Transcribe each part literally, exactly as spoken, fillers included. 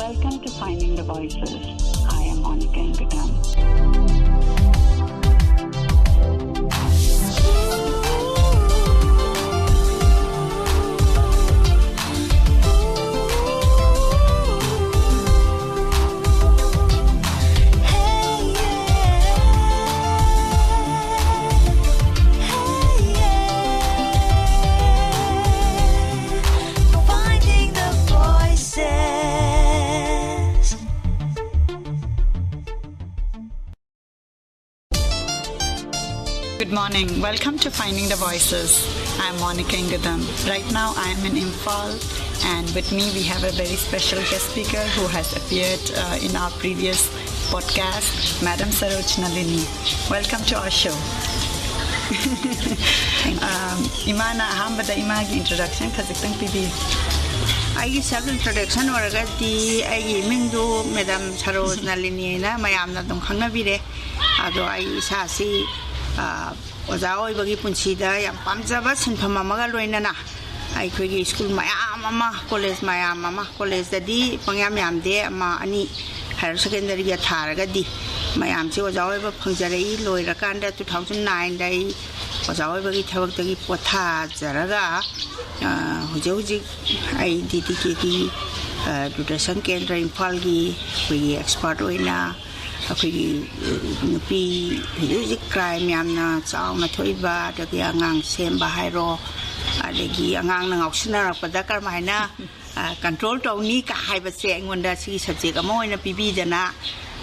Welcome to Finding the Voices. I am Monica Ingadam. Finding the voices. Good morning. Welcome to Finding the Voices. I'm Monica Ingadam. Right now, I am in Imphal, and with me, we have a very special guest speaker who has appeared uh, in our previous podcast, Madam Saroj Nalini. Welcome to our show. Um, ꯏꯃꯥꯅ ꯑꯍꯥꯟꯕꯗ ꯏꯃꯥꯒꯤ introduction ꯈꯖꯤꯛꯇꯪ ꯄꯤꯕꯤꯌꯨ꯫ ꯑꯩꯒꯤ self introduction ꯑꯣꯏꯔꯒꯗꯤ ꯑꯩꯒꯤ ꯃꯤꯡꯗꯨ madam Saroj ꯅꯂꯤꯅꯤ ꯍꯥꯏꯅ ꯃꯌꯥꯝꯅ ꯑꯗꯨꯝ ꯈꯪꯅꯕꯤꯔꯦ꯫ ꯑꯗꯣ ꯑꯩ ꯏꯁꯥꯁꯤ, ꯑ, ꯑꯣꯖꯥ ꯑꯣꯏꯕꯒꯤ ꯄꯨꯟꯁꯤꯗ ꯌꯥꯝ ꯄꯥꯝꯖꯕ ꯁꯤꯟꯐꯝ ꯑꯃꯒ ꯂꯣꯏꯅꯅ ꯑꯩꯈꯣꯏꯒꯤ ꯁ꯭ꯀꯨꯜ ꯃꯌꯥꯝ ꯑꯃ, ꯀꯣꯂꯦꯖ ꯃꯌꯥꯝ ꯑꯃ, ꯀꯣꯂꯦꯖꯇꯗꯤ ꯄꯪꯌꯥꯝ ꯌꯥꯝꯗꯦ, ꯑꯃ ꯑꯅꯤ higher secondaryꯒ ꯊꯥꯔꯒꯗꯤ ꯃꯌꯥꯝꯁꯦ ꯑꯣꯖꯥ ꯑꯣꯏꯕ ꯐꯪꯖꯔꯛꯏ꯫ ꯂꯣꯏꯔꯀꯥꯟꯗ two thousand nineꯗ ꯑꯩ ꯑꯣꯖꯥ ꯑꯣꯏꯕꯒꯤ ꯊꯕꯛꯇꯒꯤ ꯄꯣꯊꯥꯖꯔꯒ, ꯑ, ꯍꯧꯖꯤꯛ ꯍꯧꯖꯤꯛ ꯑꯩ ꯗꯤ ꯗꯤ ꯀꯦꯒꯤ, ꯑ, ꯗꯨꯔꯗꯔꯁꯟ ꯀꯦꯟꯗ꯭ꯔ ꯏꯝꯐꯥꯜꯒꯤ ꯑꯩꯈꯣꯏꯒꯤ expert ꯑꯣꯏꯅ ꯑꯩꯈꯣꯏꯒꯤ, ꯑ, ꯅꯨꯄꯤ ꯍꯧꯖꯤꯛ ꯍꯧꯖꯤꯛ crime ꯌꯥꯝꯅ ꯆꯥꯎꯅ ꯊꯣꯛꯏꯕ, ꯑꯗꯒꯤ ꯑꯉꯥꯡ ꯁꯦꯝꯕ ꯍꯥꯏꯔꯣ, ꯑꯗꯒꯤ ꯑꯉꯥꯡꯅ ꯉꯥꯎꯁꯤꯟꯅꯔꯛꯄꯗ ꯀꯔꯝꯍꯥꯏꯅ, ꯑ, control ꯇꯧꯅꯤ ꯀ ꯍꯥꯏꯕꯁꯦ ꯑꯩꯉꯣꯟꯗ ꯁꯤꯒꯤ subject ꯑꯃ ꯑꯣꯏꯅ ꯄꯤꯕꯤꯗꯅ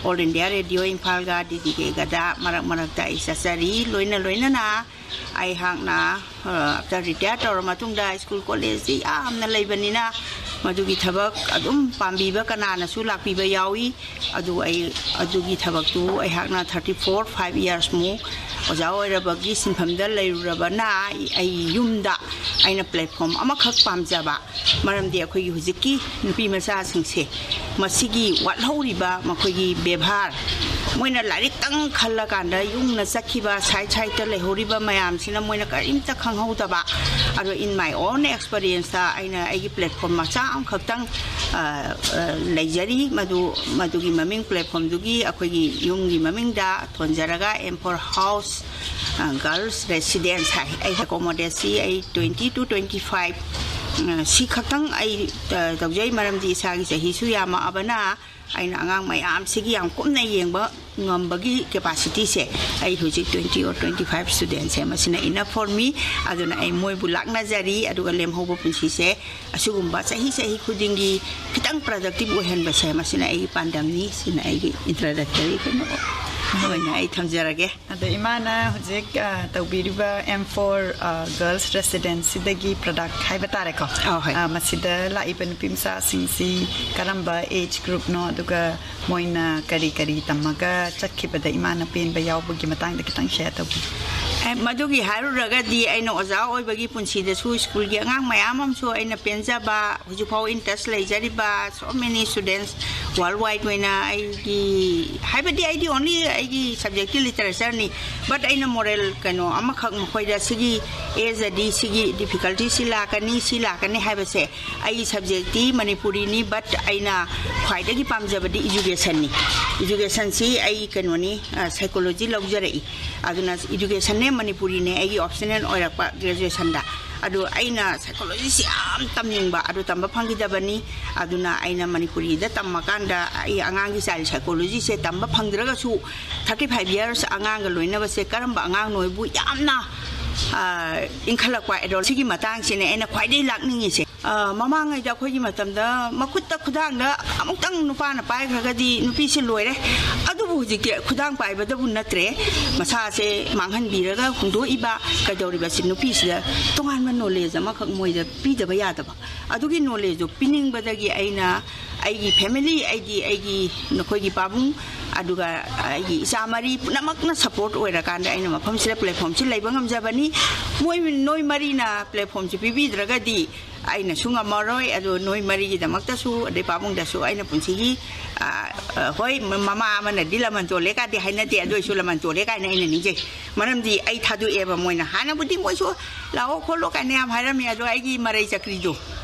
All India Radio ꯏꯝꯐꯥꯜꯒ ꯗꯤ ꯗꯤ ꯀꯦꯒꯗ ꯃꯔꯛ ꯃꯔꯛꯇ ꯑꯩ ꯆꯠꯆꯔꯤ꯫ ꯂꯣꯏꯅ ꯂꯣꯏꯅꯅ ꯑꯩꯍꯥꯛꯅ, ꯑ, after retire ꯇꯧꯔ ꯃꯇꯨꯡꯗ ꯁ꯭ꯀꯨꯜ ꯀꯣꯂꯦꯖꯁꯤ ꯌꯥꯝꯅ ꯂꯩꯕꯅꯤꯅ ꯃꯗꯨꯒꯤ ꯊꯕꯛ ꯑꯗꯨꯝ ꯄꯥꯝꯕꯤꯕ ꯀꯅꯥꯅꯁꯨ ꯂꯥꯛꯄꯤꯕ ꯌꯥꯎꯏ꯫ ꯑꯗꯨ ꯑꯩ, ꯑꯗꯨꯒꯤ ꯊꯕꯛꯇꯨ ꯑꯩꯍꯥꯛꯅ thirty four, five yearsꯃꯨꯛ ꯑꯣꯖꯥ ꯑꯣꯏꯔꯕꯒꯤ ꯁꯤꯟꯐꯝꯗ ꯂꯩꯔꯨꯔꯕꯅ ꯑꯩ ꯌꯨꯝꯗ ꯑꯩꯅ platform ꯑꯃꯈꯛ ꯄꯥꯝꯖꯕ, ꯃꯔꯝꯗꯤ ꯑꯩꯈꯣꯏꯒꯤ ꯍꯧꯖꯤꯛꯀꯤ ꯅꯨꯄꯤ ꯃꯆꯥꯁꯤꯡꯁꯦ ꯃꯁꯤꯒꯤ ꯋꯥꯠꯍꯧꯔꯤꯕ ꯃꯈꯣꯏꯒꯤ ꯕꯦꯕꯥꯔ, ꯃꯣꯏꯅ ꯂꯥꯏꯔꯤꯛꯇꯪ ꯈꯜꯂꯀꯥꯟꯗ ꯌꯨꯝꯅ ꯆꯠꯈꯤꯕ, ꯁꯥꯏꯠ ꯁꯥꯏꯠꯇ ꯂꯩꯍꯧꯔꯤꯕ ꯃꯌꯥꯝꯁꯤꯅ ꯃꯣꯏꯅ ꯀꯔꯤꯝꯇ ꯈꯪꯍꯧꯗꯕ꯫ ꯑꯗꯣ in my own experience ꯇ ꯑꯩꯅ ꯑꯩꯒꯤ platform ꯃꯆꯥ ꯑꯃꯈꯛꯇꯪ, ꯑ, ꯑ, ꯂꯩꯖꯔꯤ꯫ ꯃꯗꯨ, ꯃꯗꯨꯒꯤ ꯃꯃꯤꯡ, platform ꯗꯨꯒꯤ ꯑꯩꯈꯣꯏꯒꯤ ꯌꯨꯝꯒꯤ ꯃꯃꯤꯡꯗ ꯊꯣꯟꯖꯔꯒ M for House, ꯑ, Girls Residence ꯍꯥꯏ꯫ ꯑꯩ accommodate ꯁꯤ ꯑꯩ twenty to twenty five, ꯑ, ꯁꯤ ꯈꯛꯇꯪ ꯑꯩ, ꯑ, ꯇꯧꯖꯩ, ꯃꯔꯝꯗꯤ ꯏꯁꯥꯒꯤ ꯆꯍꯤꯁꯨ ꯌꯥꯝꯃꯛꯑꯕꯅ꯫ ꯑꯩꯅ ꯑꯉꯥꯡ ꯃꯌꯥꯝꯁꯤꯒꯤ ꯌꯥꯝ ꯀꯨꯞꯅ ꯌꯦꯡꯕ ꯉꯝꯕꯒꯤ capacity ꯁꯦ ꯑꯩ ꯍꯧꯖꯤꯛ twenty or twenty five students ꯁꯦ ꯃꯁꯤꯅ enough for me꯫ ꯑꯗꯨꯅ ꯑꯩ ꯃꯣꯏꯕꯨ ꯂꯥꯛꯅꯖꯔꯤ꯫ ꯑꯗꯨꯒ ꯂꯦꯝꯍꯧꯕ ꯄꯨꯟꯁꯤꯁꯦ ꯑꯁꯤꯒꯨꯝꯕ ꯆꯍꯤ ꯆꯍꯤ ꯈꯨꯗꯤꯡꯒꯤ ꯈꯤꯇꯪ productive ꯑꯣꯏꯍꯟꯕꯁꯦ, ꯃꯁꯤꯅ ꯑꯩꯒꯤ ꯄꯥꯟꯗꯝꯅꯤ꯫ ꯁꯤꯅ ꯑꯩꯒꯤ introductory ꯀꯩꯅꯣ ꯑꯣꯏꯅ ꯑꯩ ꯊꯝꯖꯔꯒꯦ꯫ ꯑꯗꯣ ꯏꯃꯥꯅ ꯍꯧꯖꯤꯛ, ꯑ, ꯇꯧꯕꯤꯔꯤꯕ M for, ꯑ, Girls Residence ꯁꯤꯗꯒꯤ product ꯍꯥꯏꯕ ꯇꯥꯔꯦꯀꯣ꯫ ꯑ, ꯍꯣꯏ꯫ ꯑ, ꯃꯁꯤꯗ ꯂꯥꯛꯏꯕ ꯅꯨꯄꯤ ꯃꯆꯥꯁꯤꯡꯁꯤ ꯀꯔꯝꯕ age group ꯅꯣ, ꯑꯗꯨꯒ ꯃꯣꯏꯅ ꯀꯔꯤ ꯀꯔꯤ ꯇꯝꯃꯒ ꯆꯠꯈꯤꯕꯗ ꯏꯃꯥꯅ ꯄꯦꯟꯕ ꯌꯥꯎꯕꯒꯤ ꯃꯇꯥꯡꯗ ꯈꯤꯇꯪ share ꯇꯧꯕꯤꯌꯨ꯫ ꯑꯦ, ꯃꯗꯨꯒꯤ ꯍꯥꯏꯔꯨꯔꯒꯗꯤ ꯑꯩꯅ ꯑꯣꯖꯥ ꯑꯣꯏꯕꯒꯤ ꯄꯨꯟꯁꯤꯗꯁꯨ ꯁ꯭ꯀꯨꯜꯒꯤ ꯑꯉꯥꯡ ꯃꯌꯥꯝ ꯑꯃꯁꯨ ꯑꯩꯅ ꯄꯦꯟꯖꯕ, ꯍꯧꯖꯤꯛꯐꯥꯎ in touch ꯂꯩꯖꯔꯤꯕ so many students worldwide ꯑꯣꯏꯅ ꯑꯩꯒꯤ, ꯍꯥꯏꯕꯗꯤ ꯑꯩꯗꯤ only ꯑꯩꯒꯤ subject ꯇꯤ literature ꯅꯤ, but ꯑꯩꯅ moral ꯀꯩꯅꯣ ꯑꯃꯈꯛ ꯃꯈꯣꯏꯗ ꯁꯤꯒꯤ age ꯗꯗꯤ ꯁꯤꯒꯤ difficulty ꯁꯤ ꯂꯥꯛꯀꯅꯤ, ꯁꯤ ꯂꯥꯛꯀꯅꯤ ꯍꯥꯏꯕꯁꯦ, ꯑꯩꯒꯤ subject ꯇꯤ ꯃꯅꯤꯄꯨꯔꯤꯅꯤ, but ꯑꯩꯅ ꯈ꯭ꯋꯥꯏꯗꯒꯤ ꯄꯥꯝꯖꯕꯗꯤ education ꯅꯤ꯫ Education ꯁꯤ ꯑꯩ ꯀꯩꯅꯣꯅꯤ, ꯑ, psychology ꯂꯧꯖꯔꯛꯏ꯫ ꯑꯗꯨꯅ education ꯅꯦ ꯃꯅꯤꯄꯨꯔꯤꯅꯦ ꯑꯩꯒꯤ optional ꯑꯣꯏꯔꯛꯄ graduation ꯗ꯫ ꯑꯗꯨ ꯑꯩꯅ psychology ꯁꯤ ꯌꯥꯝ ꯇꯝꯅꯤꯡꯕ, ꯑꯗꯨ ꯇꯝꯕ ꯐꯪꯈꯤꯗꯕꯅꯤ꯫ ꯑꯗꯨꯅ ꯑꯩꯅ ꯃꯅꯤꯄꯨꯔꯤꯗ ꯇꯝꯃꯀꯥꯟꯗ ꯑꯩ ꯑꯉꯥꯡꯒꯤ child psychology ꯁꯦ ꯇꯝꯕ ꯐꯪꯗ꯭ꯔꯒꯁꯨ, thirty five years ꯑꯉꯥꯡꯒ ꯂꯣꯏꯅꯕꯁꯦ ꯀꯔꯝꯕ ꯑꯉꯥꯡꯅꯣ ꯍꯥꯏꯕꯨ ꯌꯥꯝꯅ, ꯑ, ꯏꯟꯈꯠꯂꯛꯄ adult ꯁꯤꯒꯤ ꯃꯇꯥꯡꯁꯤꯅꯦ ꯑꯩꯅ ꯈ꯭ꯋꯥꯏꯗꯒꯤ ꯂꯥꯛꯅꯤꯡꯉꯤꯁꯦ꯫ ꯑ, ꯃꯃꯥꯡꯉꯩꯗ ꯑꯩꯈꯣꯏꯒꯤ ꯃꯇꯝꯗ ꯃꯈꯨꯠꯇ ꯈꯨꯗꯥꯡꯗ ꯑꯃꯨꯛꯇꯪ ꯅꯨꯄꯥꯅ ꯄꯥꯏꯈ꯭ꯔꯒꯗꯤ ꯅꯨꯄꯤꯁꯤ ꯂꯣꯏꯔꯦ꯫ ꯑꯗꯨꯕꯨ ꯍꯧꯖꯤꯛꯇꯤ ꯈꯨꯗꯥꯡ ꯄꯥꯏꯕꯗꯕꯨ ꯅꯠꯇ꯭ꯔꯦ, ꯃꯁꯥꯁꯦ ꯃꯥꯡꯍꯟꯕꯤꯔꯒ ꯍꯨꯟꯗꯣꯛꯏꯕ ꯀꯩꯗꯧꯔꯤꯕꯁꯤ ꯅꯨꯄꯤꯁꯤꯗ ꯇꯣꯉꯥꯟꯕ knowledge ꯑꯃꯈꯛ ꯃꯣꯏꯗ ꯄꯤꯗꯕ ꯌꯥꯗꯕ꯫ ꯑꯗꯨꯒꯤ knowledge ꯗꯨ ꯄꯤꯅꯤꯡꯕꯗꯒꯤ ꯑꯩꯅ ꯑꯩꯒꯤ family, ꯑꯩꯗꯤ ꯑꯩꯒꯤ, ꯅꯈꯣꯏꯒꯤ ꯄꯥꯕꯨꯡ, ꯑꯗꯨꯒ ꯑꯩꯒꯤ ꯏꯆꯥ ꯃꯔꯤ ꯄꯨꯝꯅꯃꯛꯅ support ꯑꯣꯏꯔꯀꯥꯟꯗ ꯑꯩꯅ ꯃꯐꯝꯁꯤꯗ platformꯁꯤ ꯂꯩꯕ ꯉꯝꯖꯕꯅꯤ꯫ ꯃꯣꯏ, ꯅꯣꯏ ꯃꯔꯤꯅ platformꯁꯤ ꯄꯤꯕꯤꯗ꯭ꯔꯒꯗꯤ ꯑꯩꯅꯁꯨ ꯉꯝꯃꯔꯣꯏ꯫ ꯑꯗꯣ ꯅꯣꯏ ꯃꯔꯤꯒꯤꯗꯃꯛꯇꯁꯨ, ꯑꯗꯩ ꯄꯥꯕꯨꯡꯗꯁꯨ ꯑꯩꯅ ꯄꯨꯟꯁꯤꯒꯤ, ꯑ, ꯑ, ꯍꯣꯏ, ꯃ-, ꯃꯃꯥ ꯑꯃꯅꯗꯤ ꯂꯃꯟ ꯇꯣꯜꯂꯦ ꯀꯥꯗꯤ ꯍꯥꯏꯅꯗꯦ, ꯑꯗꯨ ꯑꯣꯏꯁꯨ ꯂꯃꯟ ꯇꯣꯜꯂꯦ ꯀꯥꯏꯅ ꯑꯩꯅ ꯅꯤꯡꯖꯩ꯫ ꯃꯔꯝꯗꯤ ꯑꯩ ꯊꯥꯗꯣꯛꯑꯦꯕ, ꯃꯣꯏꯅ ꯍꯥꯟꯅꯕꯨꯗꯤ ꯃꯣꯏꯁꯨ "ꯂꯥꯛꯑꯣ ꯈꯣꯠꯂꯣ" ꯀꯥꯏꯅ ꯌꯥꯝ ꯍꯥꯏꯔꯝꯃꯤ꯫ ꯑꯗꯣ ꯑꯩꯒꯤ ꯃꯔꯩ ꯆꯀ꯭ꯔꯤꯗꯣ,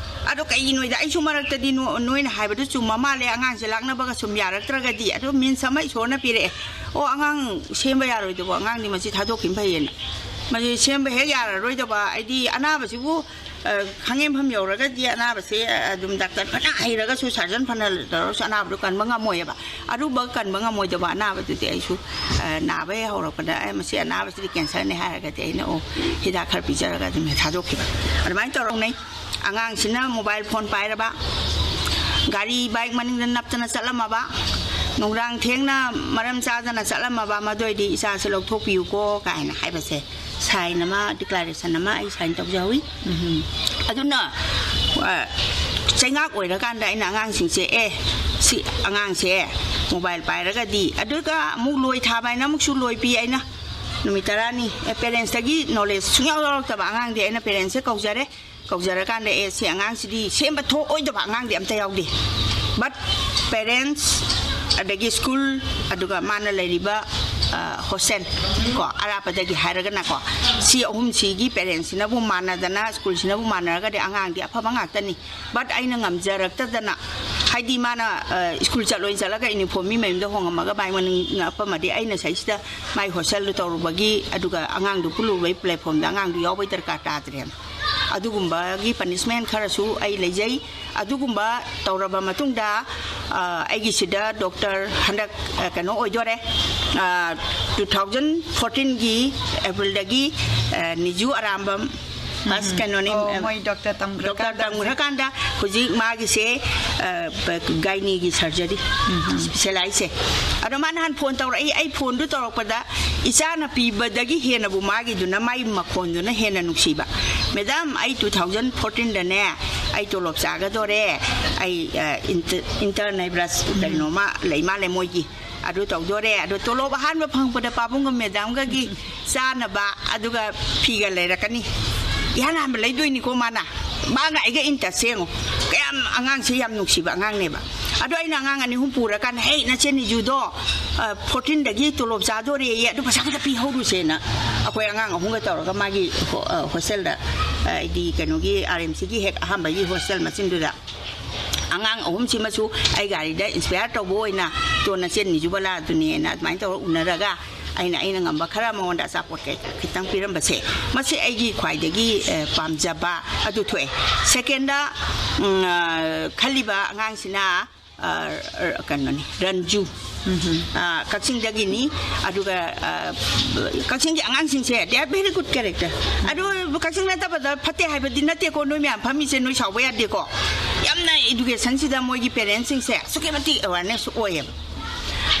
ꯑꯗꯣ ꯀꯩꯒꯤꯅꯣꯗ, ꯑꯩꯁꯨ ꯃꯔꯛꯇꯗꯤ ꯅꯣ-, ꯅꯣꯏꯅ ꯍꯥꯏꯕꯗꯨ ꯆꯨꯝꯃ ꯃꯥꯜꯂꯦ, ꯑꯉꯥꯡꯁꯦ ꯂꯥꯛꯅꯕꯒ ꯁꯨꯝ ꯌꯥꯔꯛꯇ꯭ꯔꯒꯗꯤ, ꯑꯗꯣ means ꯑꯃ ꯏꯁꯣꯔꯅ ꯄꯤꯔꯛꯑꯦ, "ꯑꯣ, ꯑꯉꯥꯡ ꯁꯦꯝꯕ ꯌꯥꯔꯣꯏꯗꯕ ꯑꯉꯥꯡꯗꯤ ꯃꯁꯤ ꯊꯥꯗꯣꯛꯈꯤꯕ ꯐꯩꯌꯦꯅ"꯫ ꯃꯁꯤ ꯁꯦꯝꯕ ꯍꯦꯛ ꯌꯥꯔꯔꯣꯏꯗꯕ, ꯍꯥꯏꯗꯤ ꯑꯅꯥꯕꯁꯤꯕꯨ, ꯑ, ꯈꯥꯡꯉꯦꯝꯐꯝ ꯌꯧꯔꯒꯗꯤ ꯑꯅꯥꯕꯁꯦ, ꯑ, ꯑꯗꯨꯝ doctor ꯐꯅ ꯍꯩꯔꯒꯁꯨ, surgeon ꯐꯅ ꯇꯧꯔꯒꯁꯨ ꯑꯅꯥꯕꯗꯨ ꯀꯟꯕ ꯉꯝꯃꯣꯏꯑꯕ꯫ ꯑꯔꯨꯕ ꯀꯟꯕ ꯉꯝꯃꯣꯏꯗꯕ ꯑꯅꯥꯕꯗꯨꯗꯤ ꯑꯩꯁꯨ, ꯑ, ꯅꯥꯕ ꯍꯦꯛ ꯍꯧꯔꯛꯄꯗ, "ꯑꯦ, ꯃꯁꯤ ꯑꯅꯥꯕꯁꯤꯗꯤ cancerꯅꯤ" ꯍꯥꯏꯔꯒꯗꯤ ꯑꯩꯅ, ꯑꯣ, ꯍꯤꯗꯥꯛ ꯈꯔ ꯄꯤꯖꯔꯒ ꯑꯗꯨꯝ ꯍꯦꯛ ꯊꯥꯗꯣꯛꯈꯤꯕ꯫ ꯑꯗꯨꯃꯥꯏꯅ ꯇꯧꯔꯛꯅꯩ꯫ ꯑꯉꯥꯡꯁꯤꯅ mobile phone ꯄꯥꯏꯔꯕ, ꯒꯥꯔꯤ bike ꯃꯅꯤꯡꯗ ꯅꯞꯇꯅ ꯆꯠꯂꯝꯃꯕ, ꯅꯨꯡꯗꯥꯡ ꯊꯦꯡꯅ ꯃꯔꯝ ꯆꯥꯗꯅ ꯆꯠꯂꯝꯃꯕ, ꯃꯗꯨ ꯑꯣꯏꯗꯤ "ꯏꯆꯥꯁꯦ ꯂꯧꯊꯣꯛꯄꯤꯌꯨꯀꯣ" ꯀꯥꯏꯅ ꯍꯥꯏꯕꯁꯦ, sign ꯑꯃ, declaration ꯑꯃ ꯑꯩ sign ꯇꯧꯖꯍꯧꯏ꯫ ꯑꯗꯨꯅ, ꯑ, ꯆꯩꯉꯥꯛ ꯑꯣꯏꯔꯀꯥꯟꯗ ꯑꯩꯅ ꯑꯉꯥꯡꯁꯤꯡꯁꯦ, "ꯑꯦ, ꯁꯤ ꯑꯉꯥꯡꯁꯦ mobile ꯄꯥꯏꯔꯒꯗꯤ", ꯑꯗꯨꯒ ꯑꯃꯨꯛ ꯂꯣꯏ ꯊꯥꯕ ꯍꯥꯏꯅ ꯑꯃꯨꯛꯁꯨ ꯂꯣꯏ ꯄꯤ꯫ ꯑꯩꯅ ꯅꯨꯃꯤꯠ ꯇꯔꯥꯅꯤ, ꯑꯦ, parentsꯇꯒꯤ knowledge ꯁꯨꯡꯌꯥꯎ ꯌꯥꯎꯔꯛꯇꯕ ꯑꯉꯥꯡꯗꯤ ꯑꯩꯅ parentsꯁꯦ ꯀꯧꯖꯔꯦ꯫ ꯀꯧꯖꯔꯀꯥꯟꯗ, "ꯑꯦ, ꯁꯤ ꯑꯉꯥꯡꯁꯤꯗꯤ ꯁꯦꯝꯕ ꯊꯣꯛꯑꯣꯏꯗꯕ ꯑꯉꯥꯡꯗꯤ ꯑꯝꯇ ꯌꯥꯎꯗꯦ, but parents, ꯑꯗꯒꯤ school, ꯑꯗꯨꯒ ꯃꯥꯅ ꯂꯩꯔꯤꯕ, ꯑ, hostel, ꯀꯣ, ꯑꯔꯥꯞꯄꯗꯒꯤ ꯍꯥꯏꯔꯒꯅꯀꯣ, ꯁꯤ ꯑꯍꯨꯝꯁꯤꯒꯤ parentsꯁꯤꯅꯕꯨ ꯃꯥꯟꯅꯗꯅ, schoolꯁꯤꯅꯕꯨ ꯃꯥꯟꯅꯔꯒꯗꯤ ꯑꯉꯥꯡꯗꯤ ꯑꯐꯕ ꯉꯥꯛꯇꯅꯤ꯫ But ꯑꯩꯅ ꯉꯝꯖꯔꯛꯇꯗꯅ, ꯍꯥꯏꯗꯤ ꯃꯥꯅ, ꯑ, school ꯆꯠꯂꯣꯏ ꯆꯠꯂꯒ uniform ꯃꯤ ꯃꯌꯨꯝꯗ ꯍꯣꯡꯉꯝꯃꯒ bike ꯃꯅꯤꯡ ꯅꯞꯄꯝꯃꯗꯤ ꯑꯩꯅ ꯁꯤꯗꯩꯁꯤꯗ ꯃꯥꯏ hostelꯗꯨ ꯇꯧꯔꯨꯕꯒꯤ, ꯑꯗꯨꯒ ꯑꯉꯥꯡꯗꯨ ꯄꯨꯜꯂꯨꯕꯒꯤ platformꯗ ꯑꯉꯥꯡꯗꯨ ꯌꯥꯎꯕꯩ ꯗꯔꯀꯥꯔ ꯇꯥꯗ꯭ꯔꯦꯅ"꯫ ꯑꯗꯨꯒꯨꯝꯕꯒꯤ punishment ꯈꯔꯁꯨ ꯑꯩ ꯂꯩꯖꯩ꯫ ꯑꯗꯨꯒꯨꯝꯕ ꯇꯧꯔꯕ ꯃꯇꯨꯡꯗ, ꯑ, ꯑꯩꯒꯤꯁꯤꯗ doctor ꯍꯟꯗꯛ, ꯑ, ꯀꯩꯅꯣ ꯑꯣꯏꯗꯣꯔꯦ, ꯑ, two thousand fourteenꯒꯤ Aprilꯗꯒꯤ, ꯑ, ꯅꯤꯖꯨ ꯑꯔꯥꯝꯕꯝ, first ꯀꯩꯅꯣꯅꯤ, ꯑꯣ, ꯑ, ꯃꯣꯏ doctor ꯇꯝꯈ꯭ꯔꯀꯥꯟꯗ doctor ꯇꯝꯈ꯭ꯔꯀꯥꯟꯗ ꯍꯧꯖꯤꯛ ꯃꯥꯒꯤꯁꯦ, ꯑ, ꯕ-, gynaeꯒꯤ surgery specializeꯁꯦ꯫ ꯑꯗꯣ ꯃꯥ ꯅꯍꯥꯟ phone ꯇꯧꯔꯛꯏ, ꯑꯩ phoneꯗꯨ ꯇꯧꯔꯛꯄꯗ ꯏꯆꯥꯅ ꯄꯤꯕꯗꯒꯤ ꯍꯦꯟꯅꯕꯨ ꯃꯥꯒꯤꯗꯨꯅ, ꯃꯥꯒꯤ ꯃꯈꯣꯟꯗꯨꯅ ꯍꯦꯟꯅ ꯅꯨꯡꯁꯤꯕ꯫ "Madam, ꯑꯩ two thousand fourteenꯗꯅꯦ, ꯑꯩ ꯇꯣꯂꯣꯞ ꯆꯥꯒꯗꯣꯔꯦ, ꯑꯩ, ꯑ, inter-, intern ꯍꯥꯏꯕ꯭ꯔꯥ, ꯀꯔꯤꯅꯣꯃ ꯂꯩ ꯃꯥꯜꯂꯦ ꯃꯣꯏꯒꯤ, ꯑꯗꯨ ꯇꯧꯗꯣꯔꯦ, ꯑꯗꯣ ꯇꯣꯂꯣꯞ ꯑꯍꯥꯟꯕ ꯐꯪꯕꯗ ꯄꯥꯕꯨꯡꯒ ꯃꯦꯗꯥꯝꯒꯒꯤ ꯆꯥꯅꯕ, ꯑꯗꯨꯒ ꯐꯤꯒ ꯂꯩꯔꯛꯀꯅꯤ꯫ ꯏꯍꯥꯟ ꯍꯥꯟꯕ ꯂꯩꯗꯣꯏꯅꯤꯀꯣ ꯃꯥꯅ꯫ ꯃꯥꯒ ꯑꯩꯒ in touch ꯁꯦ ꯌꯦꯡꯉꯣ꯫ ꯀꯌꯥꯝ ꯑꯉꯥꯡꯁꯦ ꯌꯥꯝ ꯅꯨꯡꯁꯤꯕ ꯑꯉꯥꯡꯅꯦꯕ꯫ ꯑꯗꯣ ꯑꯩꯅ ꯑꯉꯥꯡ ꯑꯅꯤ ꯑꯍꯨꯝ ꯄꯨꯔꯀꯥꯟꯗ, "ꯍꯦ, ꯅꯆꯦ ꯅꯤꯖꯨꯗꯣ, ꯑ, fourteen ꯗꯒꯤ ꯇꯣꯂꯣꯞ ꯆꯥꯗꯣꯔꯦꯌꯦ, ꯑꯗꯨ ꯄꯩꯁꯥ ꯈꯛꯇ ꯄꯤꯍꯧꯔꯨꯁꯦꯅ" ꯑꯩꯈꯣꯏ ꯑꯉꯥꯡ ꯑꯍꯨꯝꯒ ꯇꯧꯔꯒ ꯃꯥꯒꯤ ꯍꯣ-, ꯑ, hostel ꯗ, ꯑ, ꯍꯥꯏꯗꯤ ꯀꯩꯅꯣꯒꯤ, R M C ꯒꯤ ꯍꯦꯛ ꯑꯍꯥꯟꯕꯒꯤ hostel ꯃꯆꯤꯟꯗꯨꯗ ꯑꯉꯥꯡ ꯑꯍꯨꯝꯁꯤꯃꯁꯨ ꯑꯩ ꯒꯥꯔꯤꯗ inspire ꯇꯧꯕ ꯑꯣꯏꯅ, "ꯇꯣ, ꯅꯆꯦ ꯅꯤꯖꯨꯕꯂꯥ ꯑꯗꯨꯅꯦꯅ" ꯑꯗꯨꯃꯥꯏꯅ ꯇꯧꯔ ꯎꯅꯔꯒ ꯑꯩꯅ, ꯑꯩꯅ ꯉꯝꯕ ꯈꯔ ꯃꯉꯣꯟꯗ ꯑꯆꯥꯄꯣꯠ ꯀꯩ ꯈꯤꯇꯪ ꯄꯤꯔꯝꯕꯁꯦ, ꯃꯁꯤ ꯑꯩꯒꯤ ꯈ꯭ꯋꯥꯏꯗꯒꯤ, ꯑ, ꯄꯥꯝꯖꯕ ꯑꯗꯨ ꯊꯣꯛꯑꯦ꯫ Second ꯗ, ꯎꯝ, ꯑ, ꯈꯜꯂꯤꯕ ꯑꯉꯥꯡꯁꯤꯅ, ꯑ, ꯑ, ꯀꯩꯅꯣꯅꯤ, ꯔꯟꯖꯨ꯫ ꯑ, ꯀꯛꯆꯤꯡꯗꯒꯤꯅꯤ꯫ ꯑꯗꯨꯒ, ꯑ, ꯀꯛꯆꯤꯡꯒꯤ ꯑꯉꯥꯡꯁꯤꯡꯁꯦ, they are very good character꯫ ꯑꯗꯨ ꯀꯛꯆꯤꯡ ꯅꯠꯇꯕꯗ ꯐꯠꯇꯦ ꯍꯥꯏꯕꯗꯤ ꯅꯠꯇꯦꯀꯣ, ꯅꯣꯏ ꯃꯌꯥꯝ ꯐꯝꯃꯤꯁꯦ, ꯅꯣꯏ ꯁꯥꯎꯕ ꯌꯥꯗꯦꯀꯣ꯫ ꯌꯥꯝꯅ education ꯁꯤꯗ ꯃꯣꯏꯒꯤ parents ꯁꯤꯡꯁꯦ ꯑꯁꯨꯛꯀꯤ ꯃꯇꯤꯛ awareness ꯑꯣꯏꯌꯦꯕ꯫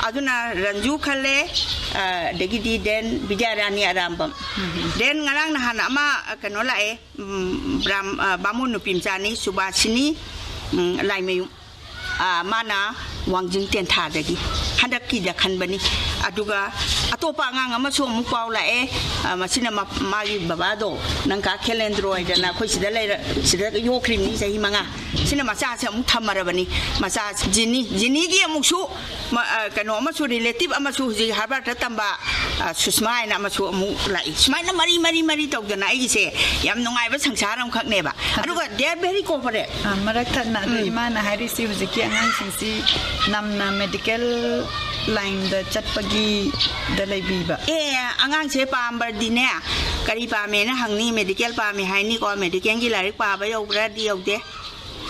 ꯑꯗꯨꯅ ꯔꯟꯖꯨ ꯈꯜꯂꯦ, ꯑ, ꯑꯗꯒꯤꯗꯤ then ꯕꯤꯗ꯭ꯌꯥꯔꯥꯅꯤ ꯑꯔꯥꯝꯕꯝ꯫ Then ꯉꯔꯥꯡ ꯅꯍꯥꯟ ꯑꯃ, ꯑ, ꯀꯩꯅꯣ ꯂꯥꯛꯑꯦ, ꯎꯝ, ꯕ꯭ꯔꯥꯝ-, ꯑ, ꯕꯥꯃꯣꯟ ꯅꯨꯄꯤ ꯃꯆꯥꯅꯤ, ꯁꯨꯕꯥꯁꯤꯅꯤ, ꯎꯝ, ꯂꯥꯏꯃꯌꯨꯝ꯫ ꯑ, ꯃꯥꯅ ꯋꯥꯡꯖꯤꯡ ꯇꯦꯟꯊꯥꯗꯒꯤ ꯍꯟꯗꯛꯀꯤꯗ ꯈꯟꯕꯅꯤ꯫ ꯑꯗꯨꯒ ꯑꯇꯣꯞꯄ ꯑꯉꯥꯡ ꯑꯃꯁꯨ ꯑꯃꯨꯛ ꯄꯥꯎ ꯂꯥꯛꯑꯦ꯫ ꯑ, ꯃꯁꯤꯅ ꯃ-, ꯃꯥꯒꯤ ꯕꯕꯥꯗꯣ, ꯅꯪꯀꯥ ꯈꯦꯂꯦꯟꯗ꯭ꯔꯣ ꯍꯥꯏꯗꯅ ꯑꯩꯈꯣꯏ ꯁꯤꯗ ꯂꯩꯔ-, ꯁꯤꯗ ꯌꯣꯛꯈ꯭ꯔꯤꯕꯅꯤ ꯆꯍꯤ ꯃꯉꯥ꯫ ꯁꯤꯅ ꯃꯆꯥꯁꯦ ꯑꯃꯨꯛ ꯊꯝꯃꯔꯕꯅꯤ꯫ ꯃꯆꯥ ꯖꯤꯅꯤ, ꯖꯤꯅꯤꯒꯤ ꯑꯃꯨꯛꯁꯨ ꯃ-, ꯑ, ꯀꯩꯅꯣ ꯑꯃꯁꯨ, relative ꯑꯃꯁꯨ ꯍꯧꯖꯤꯛ Harvard ꯇ ꯇꯝꯕ, ꯑ, ꯁꯨꯁꯃꯥ ꯍꯥꯏꯅ ꯑꯃꯁꯨ ꯑꯃꯨꯛ ꯂꯥꯛꯏ꯫ ꯁꯨꯃꯥꯏꯅ ꯃꯔꯤ, ꯃꯔꯤ, ꯃꯔꯤ ꯇꯧꯗꯅ ꯑꯩꯒꯤꯁꯦ ꯌꯥꯝ ꯅꯨꯡꯉꯥꯏꯕ ꯁꯪꯁꯥꯔ ꯑꯃꯈꯛꯅꯦꯕ꯫ ꯑꯗꯨꯒ they are very cooperate꯫ ꯑ, ꯃꯔꯛ ꯊꯠꯅ ꯑꯗꯣ ꯎꯝ꯫ ꯏꯃꯥꯅ ꯍꯥꯏꯔꯤꯁꯤ ꯍꯧꯖꯤꯛꯀꯤ ꯑꯉꯥꯡꯁꯤꯡꯁꯤ ꯅꯝꯅ medical line ꯗ ꯆꯠꯄꯒꯤꯗ ꯂꯩꯕꯤꯕ꯫ ꯑꯦ, ꯑꯉꯥꯡꯁꯦ ꯄꯥꯝꯕꯗꯤꯅꯦ, ꯀꯔꯤ ꯄꯥꯝꯃꯦꯅ ꯍꯪꯅꯤ, medical ꯄꯥꯝꯃꯦ ꯍꯥꯏꯅꯤꯀꯣ, medical ꯒꯤ ꯂꯥꯏꯔꯤꯛ ꯄꯥꯕ ꯌꯧꯕ꯭ꯔꯥꯗꯤ ꯌꯧꯗꯦ꯫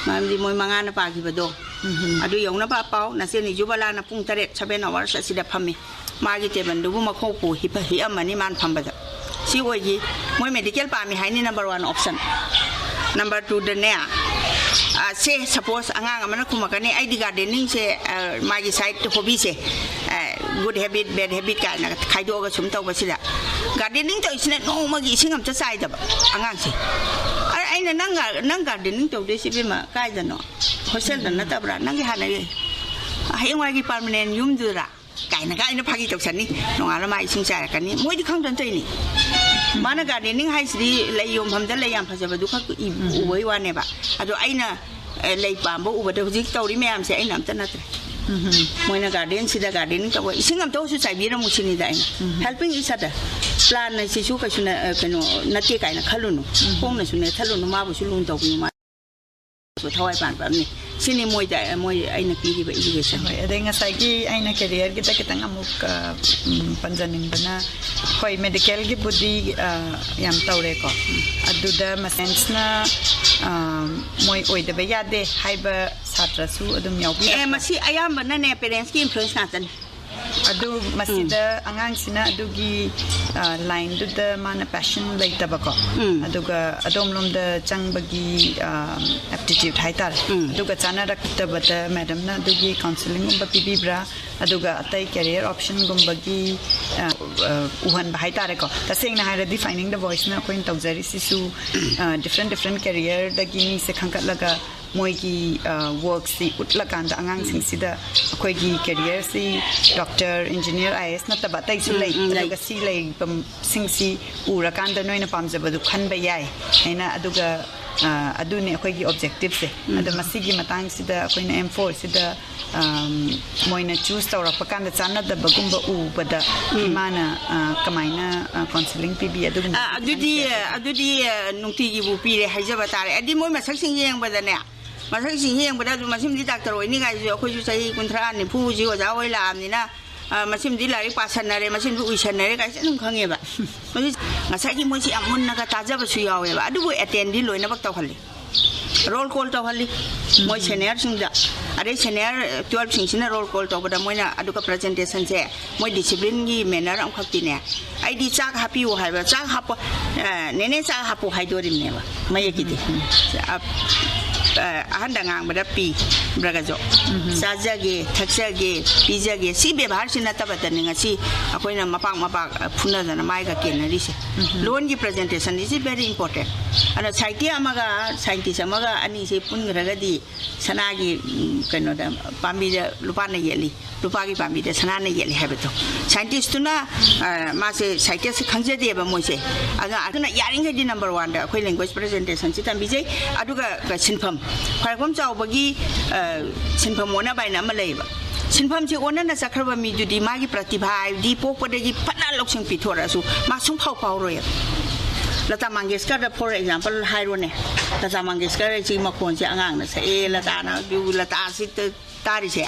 ꯃꯔꯝꯗꯤ ꯃꯣꯏ ꯃꯉꯥꯅ ꯄꯥꯈꯤꯕꯗꯣ꯫ ꯎꯝ꯫ ꯑꯗꯨ ꯌꯧꯅꯕ ꯄꯥꯎ, ꯅꯆꯦ ꯅꯤꯖꯨꯕꯂꯥꯅ ꯄꯨꯡ ꯇꯔꯦꯠ, seven hours ꯑꯁꯤꯗ ꯐꯝꯃꯤ꯫ ꯃꯥꯒꯤ ꯇꯦꯕꯜꯗꯨꯕꯨ ꯃꯈꯣꯡ ꯄꯨ ꯍꯤꯞꯄ-, ꯍꯤꯞꯑꯝꯃꯅꯤ ꯃꯥꯅ ꯐꯝꯕꯗ꯫ ꯁꯤ ꯑꯣꯏꯈꯤ꯫ ꯃꯣꯏ medical ꯄꯥꯝꯃꯤ ꯍꯥꯏꯅꯤ, number one option꯫ Number two ꯗꯅꯦ, ꯑ, ꯁꯦ, suppose ꯑꯉꯥꯡ ꯑꯃꯅ ꯈꯨꯝꯃꯛꯀꯅꯤ, "ꯑꯩꯗꯤ gardening ꯁꯦ, ꯑ, ꯃꯥꯒꯤ side hobby ꯁꯦ, ꯑ, good habit, bad habit ꯀꯥꯏꯅ ꯈꯥꯏꯗꯣꯛꯑꯒ ꯁꯨꯝ ꯇꯧꯕꯁꯤꯗ, gardening ꯇꯧꯔꯤꯁꯤꯅ ꯅꯣꯡꯃꯒꯤ ꯏꯁꯤꯡ ꯑꯝꯇ ꯆꯥꯏꯗꯕ ꯑꯉꯥꯡꯁꯦ꯫ ꯑ, ꯑꯩꯅ ꯅꯪ ꯅꯪ ꯒꯥꯔꯗꯦꯅꯤꯡ ꯇꯧꯗꯣꯏꯁꯤ ꯏꯕꯦꯝꯃ ꯀꯥꯏꯗꯅꯣ? ꯍꯣꯁꯇꯦꯜꯗ ꯅꯠꯇꯕ꯭ꯔꯥ? ꯅꯪꯒꯤ ꯍꯥꯟꯅꯒꯤ ꯍꯌꯦꯡꯋꯥꯏꯒꯤ ꯄꯥꯔꯃꯅꯦꯟ ꯌꯨꯝꯗꯨꯔꯥ? ꯀꯥꯏꯅꯒ ꯑꯩꯅ ꯐꯥꯒꯤ ꯇꯧꯁꯟꯅꯤ꯫ ꯅꯣꯡꯉꯥꯜꯂ ꯃꯥ ꯏꯁꯤꯡ ꯆꯥꯏꯔꯛꯀꯅꯤ꯫ ꯃꯣꯏꯗꯤ ꯈꯪꯗꯅ ꯇꯧꯔꯤꯅꯤ꯫ ꯃꯥꯅ ꯒꯥꯔꯗꯦꯅꯤꯡ ꯍꯥꯏꯁꯤꯗꯤ ꯂꯩ ꯌꯣꯟꯐꯝꯗ ꯂꯩ ꯌꯥꯝ ꯐꯖꯕꯗꯨ ꯈꯛ ꯏ- ꯎꯕꯩ ꯋꯥꯅꯦꯕ꯫ ꯑꯗꯣ ꯑꯩꯅ ꯑꯦ, ꯂꯩ ꯄꯥꯝꯕ ꯎꯕꯗ ꯍꯧꯖꯤꯛ ꯇꯧꯔꯤ ꯃꯌꯥꯝꯁꯦ ꯑꯩꯅ ꯑꯝꯇ ꯅꯠꯇ꯭ꯔꯦ꯫ ꯃꯣꯏꯅ ꯒꯥꯔꯗꯦꯟꯁꯤꯗ ꯒꯥꯔꯗꯦꯅꯤꯡ ꯇꯧꯕ, ꯏꯁꯤꯡ ꯑꯝꯇ ꯑꯣꯏꯁꯨ ꯆꯥꯏꯕꯤꯔꯝꯃꯨ ꯁꯤꯅꯤꯗ ꯑꯩꯅ꯫ ꯍꯦꯜꯄꯤꯡ ꯏꯁ ꯑꯗꯔ꯫ ꯄ꯭ꯂꯥꯟ ꯍꯥꯏꯁꯤꯁꯨ ꯀꯩꯁꯨ ꯅ- ꯑ, ꯀꯩꯅꯣ ꯅꯠꯇꯦ ꯀꯥꯏꯅ ꯈꯜꯂꯨꯅꯨ꯫ ꯈꯣꯡꯅꯁꯨ ꯅꯦꯠꯊꯜꯂꯨꯅꯨ, ꯃꯥꯕꯨꯁꯨ ꯂꯨꯅ ꯇꯧꯕꯤꯌꯨ, ꯃꯥꯁꯨ ꯊꯋꯥꯏ ꯄꯥꯟꯕ ꯑꯃꯅꯤ꯫ ꯁꯤꯅꯤ ꯃꯣꯏꯗ ꯃꯣꯏ ꯑꯩꯅ ꯄꯤꯔꯤꯕ ꯏꯖꯨꯀꯦꯁꯟ꯫ ꯍꯣꯏ, ꯑꯗꯩ ꯉꯁꯥꯏꯒꯤ ꯑꯩꯅ ꯀꯦꯔꯤꯌꯔꯒꯤꯗ ꯈꯤꯇꯪ ꯑꯃꯨꯛ, ꯑ, ꯎꯝ, ꯄꯟꯖꯅꯤꯡꯕꯅ, ꯍꯣꯏ, ꯃꯦꯗꯤꯀꯦꯜꯒꯤꯕꯨꯗꯤ, ꯑ, ꯌꯥꯝ ꯇꯧꯔꯦꯀꯣ꯫ ꯑꯗꯨꯗ ꯃꯁꯦꯟꯁꯅ, ꯑ, ꯃꯣꯏ ꯑꯣꯏꯗꯕ ꯌꯥꯗꯦ ꯍꯥꯏꯕ ꯁꯥꯇ꯭ꯔꯁꯨ ꯑꯗꯨꯝ ꯌꯥꯎꯕꯤꯔꯛꯄ꯭ꯔꯥ? ꯑꯦ, ꯃꯁꯤ ꯑꯌꯥꯝꯕꯅꯅꯦ ꯄꯦꯔꯦꯟꯁꯀꯤ ꯏꯟꯐ꯭ꯂꯨꯌꯦꯟꯁ ꯉꯥꯛꯇꯅꯤ꯫ ꯑꯗꯨ ꯃꯁꯤꯗ ꯑꯉꯥꯡꯁꯤꯅ ꯑꯗꯨꯒꯤ, ꯑ, ꯂꯥꯏꯟꯗꯨꯗ ꯃꯥꯅ ꯄꯦꯁꯟ ꯂꯩꯇꯕꯀꯣ꯫ ꯎꯝ꯫ ꯑꯗꯨꯒ ꯑꯗꯣꯝꯂꯣꯝꯗ ꯆꯪꯕꯒꯤ, ꯑ, ꯑꯦꯞꯇꯤꯇ꯭ꯌꯨꯠ ꯍꯥꯏꯇꯥꯔꯦ꯫ ꯎꯝ꯫ ꯑꯗꯨꯒ ꯆꯥꯅꯔꯛꯇꯕꯗ ꯃꯦꯗꯝꯅ ꯑꯗꯨꯒꯤ ꯀꯥꯎꯟꯁꯤꯂꯤꯡꯒꯨꯝꯕ ꯄꯤꯕꯤꯕ꯭ꯔꯥ? ꯑꯗꯨꯒ ꯑꯇꯩ ꯀꯦꯔꯤꯌꯔ ꯑꯣꯞꯁꯟꯒꯨꯝꯕꯒꯤ, ꯑ, ꯑ, ꯎꯍꯟꯕ ꯍꯥꯏꯇꯥꯔꯦꯀꯣ꯫ ꯇꯁꯦꯡꯅ ꯍꯥꯏꯔꯗꯤ Finding the Voiceꯅ ꯑꯩꯈꯣꯏꯅ ꯇꯧꯖꯔꯤꯁꯤꯁꯨ, ꯑ, ꯗꯤꯐ꯭ꯔꯦꯟ ꯗꯤꯐ꯭ꯔꯦꯟ ꯀꯦꯔꯤꯌꯔꯗꯒꯤ ꯃꯤꯁꯦ ꯈꯟꯒꯠꯂꯒ ꯃꯣꯏꯒꯤ, ꯑ, ꯋꯥꯔꯛꯁꯤ ꯎꯠꯂꯀꯥꯟꯗ ꯑꯉꯥꯡꯁꯤꯡꯁꯤꯗ ꯑꯩꯈꯣꯏꯒꯤ ꯀꯦꯔꯤꯌꯔꯁꯤ ꯗꯣꯛꯇꯔ, ꯏꯟꯖꯤꯅꯤꯌꯔ, ꯑꯥꯏ ꯑꯦꯁ ꯅꯠꯇꯕ ꯑꯇꯩꯁꯨ ꯎꯝ, ꯂꯩ꯫ ꯎꯝ, ꯂꯩ꯫ ꯑꯗꯨꯒ ꯁꯤ ꯂꯩꯔꯤꯕꯁꯤꯡꯁꯤ ꯎꯔꯀꯥꯟꯗ ꯅꯣꯏꯅ ꯄꯥꯝꯖꯕꯗꯨ ꯈꯟꯕ ꯌꯥꯏ ꯍꯥꯏꯅ, ꯑꯗꯨꯒ, ꯑ, ꯑꯗꯨꯅꯤ ꯑꯩꯈꯣꯏꯒꯤ ꯑꯣꯕꯖꯦꯛꯇꯤꯞꯁꯦ꯫ ꯎꯝ꯫ ꯑꯗꯣ ꯃꯁꯤꯒꯤ ꯃꯇꯥꯡꯁꯤꯗ ꯑꯩꯈꯣꯏꯅ ꯑꯦꯝ ꯐꯣꯔꯁꯤꯗ, ꯑꯝ, ꯃꯣꯏꯅ ꯆꯨꯁ ꯇꯧꯔꯛꯄ ꯀꯥꯟꯗ ꯆꯥꯟꯅꯗꯕꯒꯨꯝꯕ ꯎꯕꯗ ꯎꯝ꯫ ꯏꯃꯥꯅ, ꯑ, ꯀꯃꯥꯏꯅ, ꯑ, ꯀꯥꯎꯟꯁꯤꯂꯤꯡ ꯄꯤꯕꯤ ꯑꯗꯨꯒꯨꯝꯕ ꯑ, ꯑꯗꯨꯗꯤ, ꯈꯤꯇꯪ share ꯇꯧꯕꯤꯌꯨ꯫ ꯑꯗꯨꯗꯤ, ꯑ, ꯅꯨꯡꯇꯤꯒꯤꯕꯨ ꯄꯤꯔꯦ ꯍꯥꯏꯖꯕ ꯇꯥꯔꯦ꯫ ꯍꯥꯏꯗꯤ ꯃꯣꯏ ꯃꯁꯛꯁꯤꯡ ꯌꯦꯡꯕꯗꯅꯦ, ꯃꯁꯛꯁꯤꯡ ꯌꯦꯡꯕꯗ ꯑꯗꯨꯝ ꯃꯁꯤꯃꯗꯤ ꯗꯥꯛꯇꯔ ꯑꯣꯏꯅꯤ ꯀꯥꯏꯁꯤꯁꯨ ꯑꯩꯈꯣꯏꯁꯨ ꯆꯍꯤ ꯀꯨꯟꯊ꯭ꯔꯥ ꯅꯤꯐꯨꯁꯤ ꯑꯣꯖꯥ ꯑꯣꯏ ꯂꯥꯛꯑꯕꯅꯤꯅ, ꯑ, ꯃꯁꯤꯃꯗꯤ ꯂꯥꯏꯔꯤꯛ ꯄꯥꯁꯟꯅꯔꯦ, ꯃꯁꯤꯃꯗꯤ ꯎꯏꯁꯟꯅꯔꯦ ꯀꯥꯏꯁꯦ ꯑꯗꯨꯝ ꯈꯪꯉꯦꯕ꯫ ꯃꯁꯤ ꯉꯁꯥꯏꯒꯤ ꯃꯣꯏꯁꯤ ꯌꯥꯝ ꯃꯨꯟꯅꯒ ꯇꯥꯖꯕꯁꯨ ꯌꯥꯎꯋꯦꯕ꯫ ꯑꯗꯨꯕꯨ ꯑꯦꯇꯦꯟꯗꯤ ꯂꯣꯏꯅꯃꯛ ꯇꯧꯍꯜꯂꯤ꯫ ꯔꯣꯜ ꯀꯣꯜ ꯇꯧꯍꯜꯂꯤ ꯃꯣꯏ ꯁꯦꯅꯤꯌꯔꯁꯤꯡꯗ꯫ ꯑꯗꯩ ꯁꯦꯅꯤꯌꯔ ꯇꯨꯌꯦꯜꯞꯁꯤꯡꯁꯤꯅ ꯔꯣꯜ ꯀꯣꯜ ꯇꯧꯕꯗ ꯃꯣꯏꯅ ꯑꯗꯨꯒ ꯄ꯭ꯔꯖꯦꯟꯇꯦꯁꯟꯁꯦ ꯃꯣꯏ ꯗꯤꯁꯤꯄ꯭ꯂꯤꯟꯒꯤ ꯃꯦꯅꯔ ꯑꯃꯈꯛꯇꯤꯅꯦ꯫ ꯑꯩꯗꯤ ꯆꯥꯛ ꯍꯥꯞꯄꯤꯌꯨ ꯍꯥꯏꯕ, ꯆꯥꯛ ꯍꯥꯞꯄꯣ, ꯑ, "ꯅꯦꯅꯦ, ꯆꯥꯛ ꯍꯥꯞꯄꯣ" ꯍꯥꯏꯗꯣꯔꯤꯕꯅꯦꯕ ꯃꯌꯦꯛꯀꯤꯗꯤ꯫ ꯑ, ꯑ, ꯑꯍꯟꯗ ꯉꯥꯡꯕꯗ ꯄꯤꯕ꯭ꯔꯒꯁꯨ, "ꯆꯥꯖꯒꯦ, ꯊꯛꯆꯒꯦ, ꯄꯤꯖꯒꯦ", ꯁꯤ ꯕꯦꯕꯥꯔꯁꯤ ꯅꯠꯇꯕꯗꯅꯤ ꯉꯁꯤ ꯑꯩꯈꯣꯏꯅ ꯃꯄꯥꯛ ꯃꯄꯥꯛ, ꯑ, ꯐꯨꯅꯗꯅ ꯃꯥꯏꯒ ꯀꯦꯟꯅꯔꯤꯁꯦ꯫ ꯂꯣꯟꯒꯤ presentation is very important. ꯑꯗꯨꯅ ꯁꯥꯍꯤꯇ꯭ꯌ ꯑꯃꯒ scientist ꯑꯃꯒ ꯑꯅꯤꯁꯦ ꯄꯨꯟꯈ꯭ꯔꯒꯗꯤ ꯁꯅꯥꯒꯤ, ꯎꯝ, ꯀꯩꯅꯣꯗ, ꯄꯥꯝꯕꯤꯗ ꯂꯨꯄꯥꯅ ꯌꯦꯠꯂꯤ, ꯂꯨꯄꯥꯒꯤ ꯄꯥꯝꯕꯤꯗ ꯁꯅꯥꯅ ꯌꯦꯠꯂꯤ ꯍꯥꯏꯕꯗꯣ꯫ Scientistꯇꯨꯅ, ꯑ, ꯃꯥꯁꯦ scientistꯁꯦ ꯈꯪꯖꯗꯦꯕ ꯃꯣꯏꯁꯦ꯫ ꯑꯗꯨꯅ, ꯑꯗꯨꯅ ꯌꯥꯔꯤꯈꯩꯗꯤ number oneꯗ ꯑꯩꯈꯣꯏ language presentationꯁꯤ ꯇꯝꯕꯤꯖꯩ꯫ ꯑꯗꯨꯒ ꯁꯤꯟꯐꯝ, ꯈ꯭ꯋꯥꯏꯔꯥꯛꯄꯝ ꯆꯥꯎꯕꯒꯤ, ꯑ, ꯁꯤꯟꯐꯝ ꯑꯣꯟꯅꯕ ꯍꯥꯏꯅ ꯑꯃ ꯂꯩꯌꯦꯕ꯫ ꯁꯤꯟꯐꯝꯁꯤ ꯑꯣꯟꯅꯅ ꯆꯠꯈ꯭ꯔꯕ ꯃꯤꯗꯨꯗꯤ ꯃꯥꯒꯤ ꯄ꯭ꯔꯇꯤꯚꯥ ꯍꯥꯏꯕꯗꯤ ꯄꯣꯛꯄꯗꯒꯤ ꯐꯅ ꯂꯧꯁꯤꯡ ꯄꯤꯊꯣꯔꯛꯑꯁꯨ ꯃꯥ ꯁꯨꯡꯐꯥꯎ ꯐꯥꯎꯔꯣꯏꯕ꯫ ꯂꯇꯥ ꯃꯪꯒꯦꯁꯀꯔꯗ, for example, ꯍꯥꯏꯔꯣꯅꯦ꯫ ꯂꯇꯥ ꯃꯪꯒꯦꯁꯀꯔ ꯍꯥꯏꯁꯤ ꯃꯈꯣꯟꯁꯦ ꯑꯉꯥꯡꯅ ꯁꯛꯑꯦ, ꯂꯇꯥꯅ, ꯂꯇꯥꯁꯤ ꯇꯥꯔꯤꯁꯦ,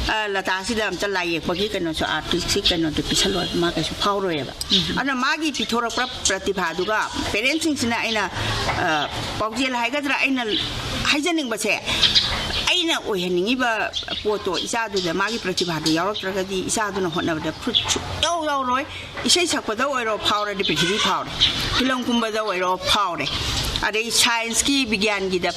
ꯑ, ꯂꯇꯥꯁꯤꯗ ꯑꯝꯇ ꯂꯥꯏ ꯌꯦꯛꯄꯒꯤ ꯀꯩꯅꯣꯁꯨ, artistꯀꯤ ꯀꯩꯅꯣꯗꯣ ꯄꯤꯁꯜꯂꯣ, ꯃꯥ ꯀꯩꯁꯨ ꯐꯥꯎꯔꯣꯏꯕ꯫ ꯑꯗꯨꯅ ꯃꯥꯒꯤ ꯄꯤꯊꯣꯔꯛꯄ ꯄ꯭ꯔꯇꯤꯚꯥꯗꯨꯒ parentsꯁꯤꯡꯁꯤꯅ ꯑꯩꯅ, ꯑ, ꯄꯥꯎꯖꯦꯜ ꯍꯥꯏꯒꯗ꯭ꯔꯥ, ꯑꯩꯅ ꯍꯥꯏꯖꯅꯤꯡꯕꯁꯦ, ꯑꯩꯅ ꯑꯣꯏꯍꯟꯅꯤꯡꯉꯤꯕ ꯄꯣꯠꯇꯣ ꯏꯆꯥꯗꯨꯗ ꯃꯥꯒꯤ ꯄ꯭ꯔꯇꯤꯚꯥꯗꯨ ꯌꯥꯎꯔꯛꯇ꯭ꯔꯒꯗꯤ ꯏꯆꯥꯗꯨꯅ ꯍꯣꯠꯅꯕꯗ fruit ꯁꯨꯡꯌꯥꯎ ꯌꯥꯎꯔꯣꯏ꯫ ꯏꯁꯩ ꯁꯛꯄꯗ ꯑꯣꯏꯔꯣ ꯐꯥꯎꯔꯗꯤ ꯄ꯭ꯔꯤꯊꯤꯕꯤ ꯐꯥꯎꯔꯦ, ꯐꯤꯂꯝ ꯀꯨꯝꯕꯗ ꯑꯣꯏꯔꯣ ꯐꯥꯎꯔꯦ, ꯑꯗꯩ scienceꯀꯤ, ꯕꯤꯒ꯭ꯌꯥꯟꯒꯤꯗ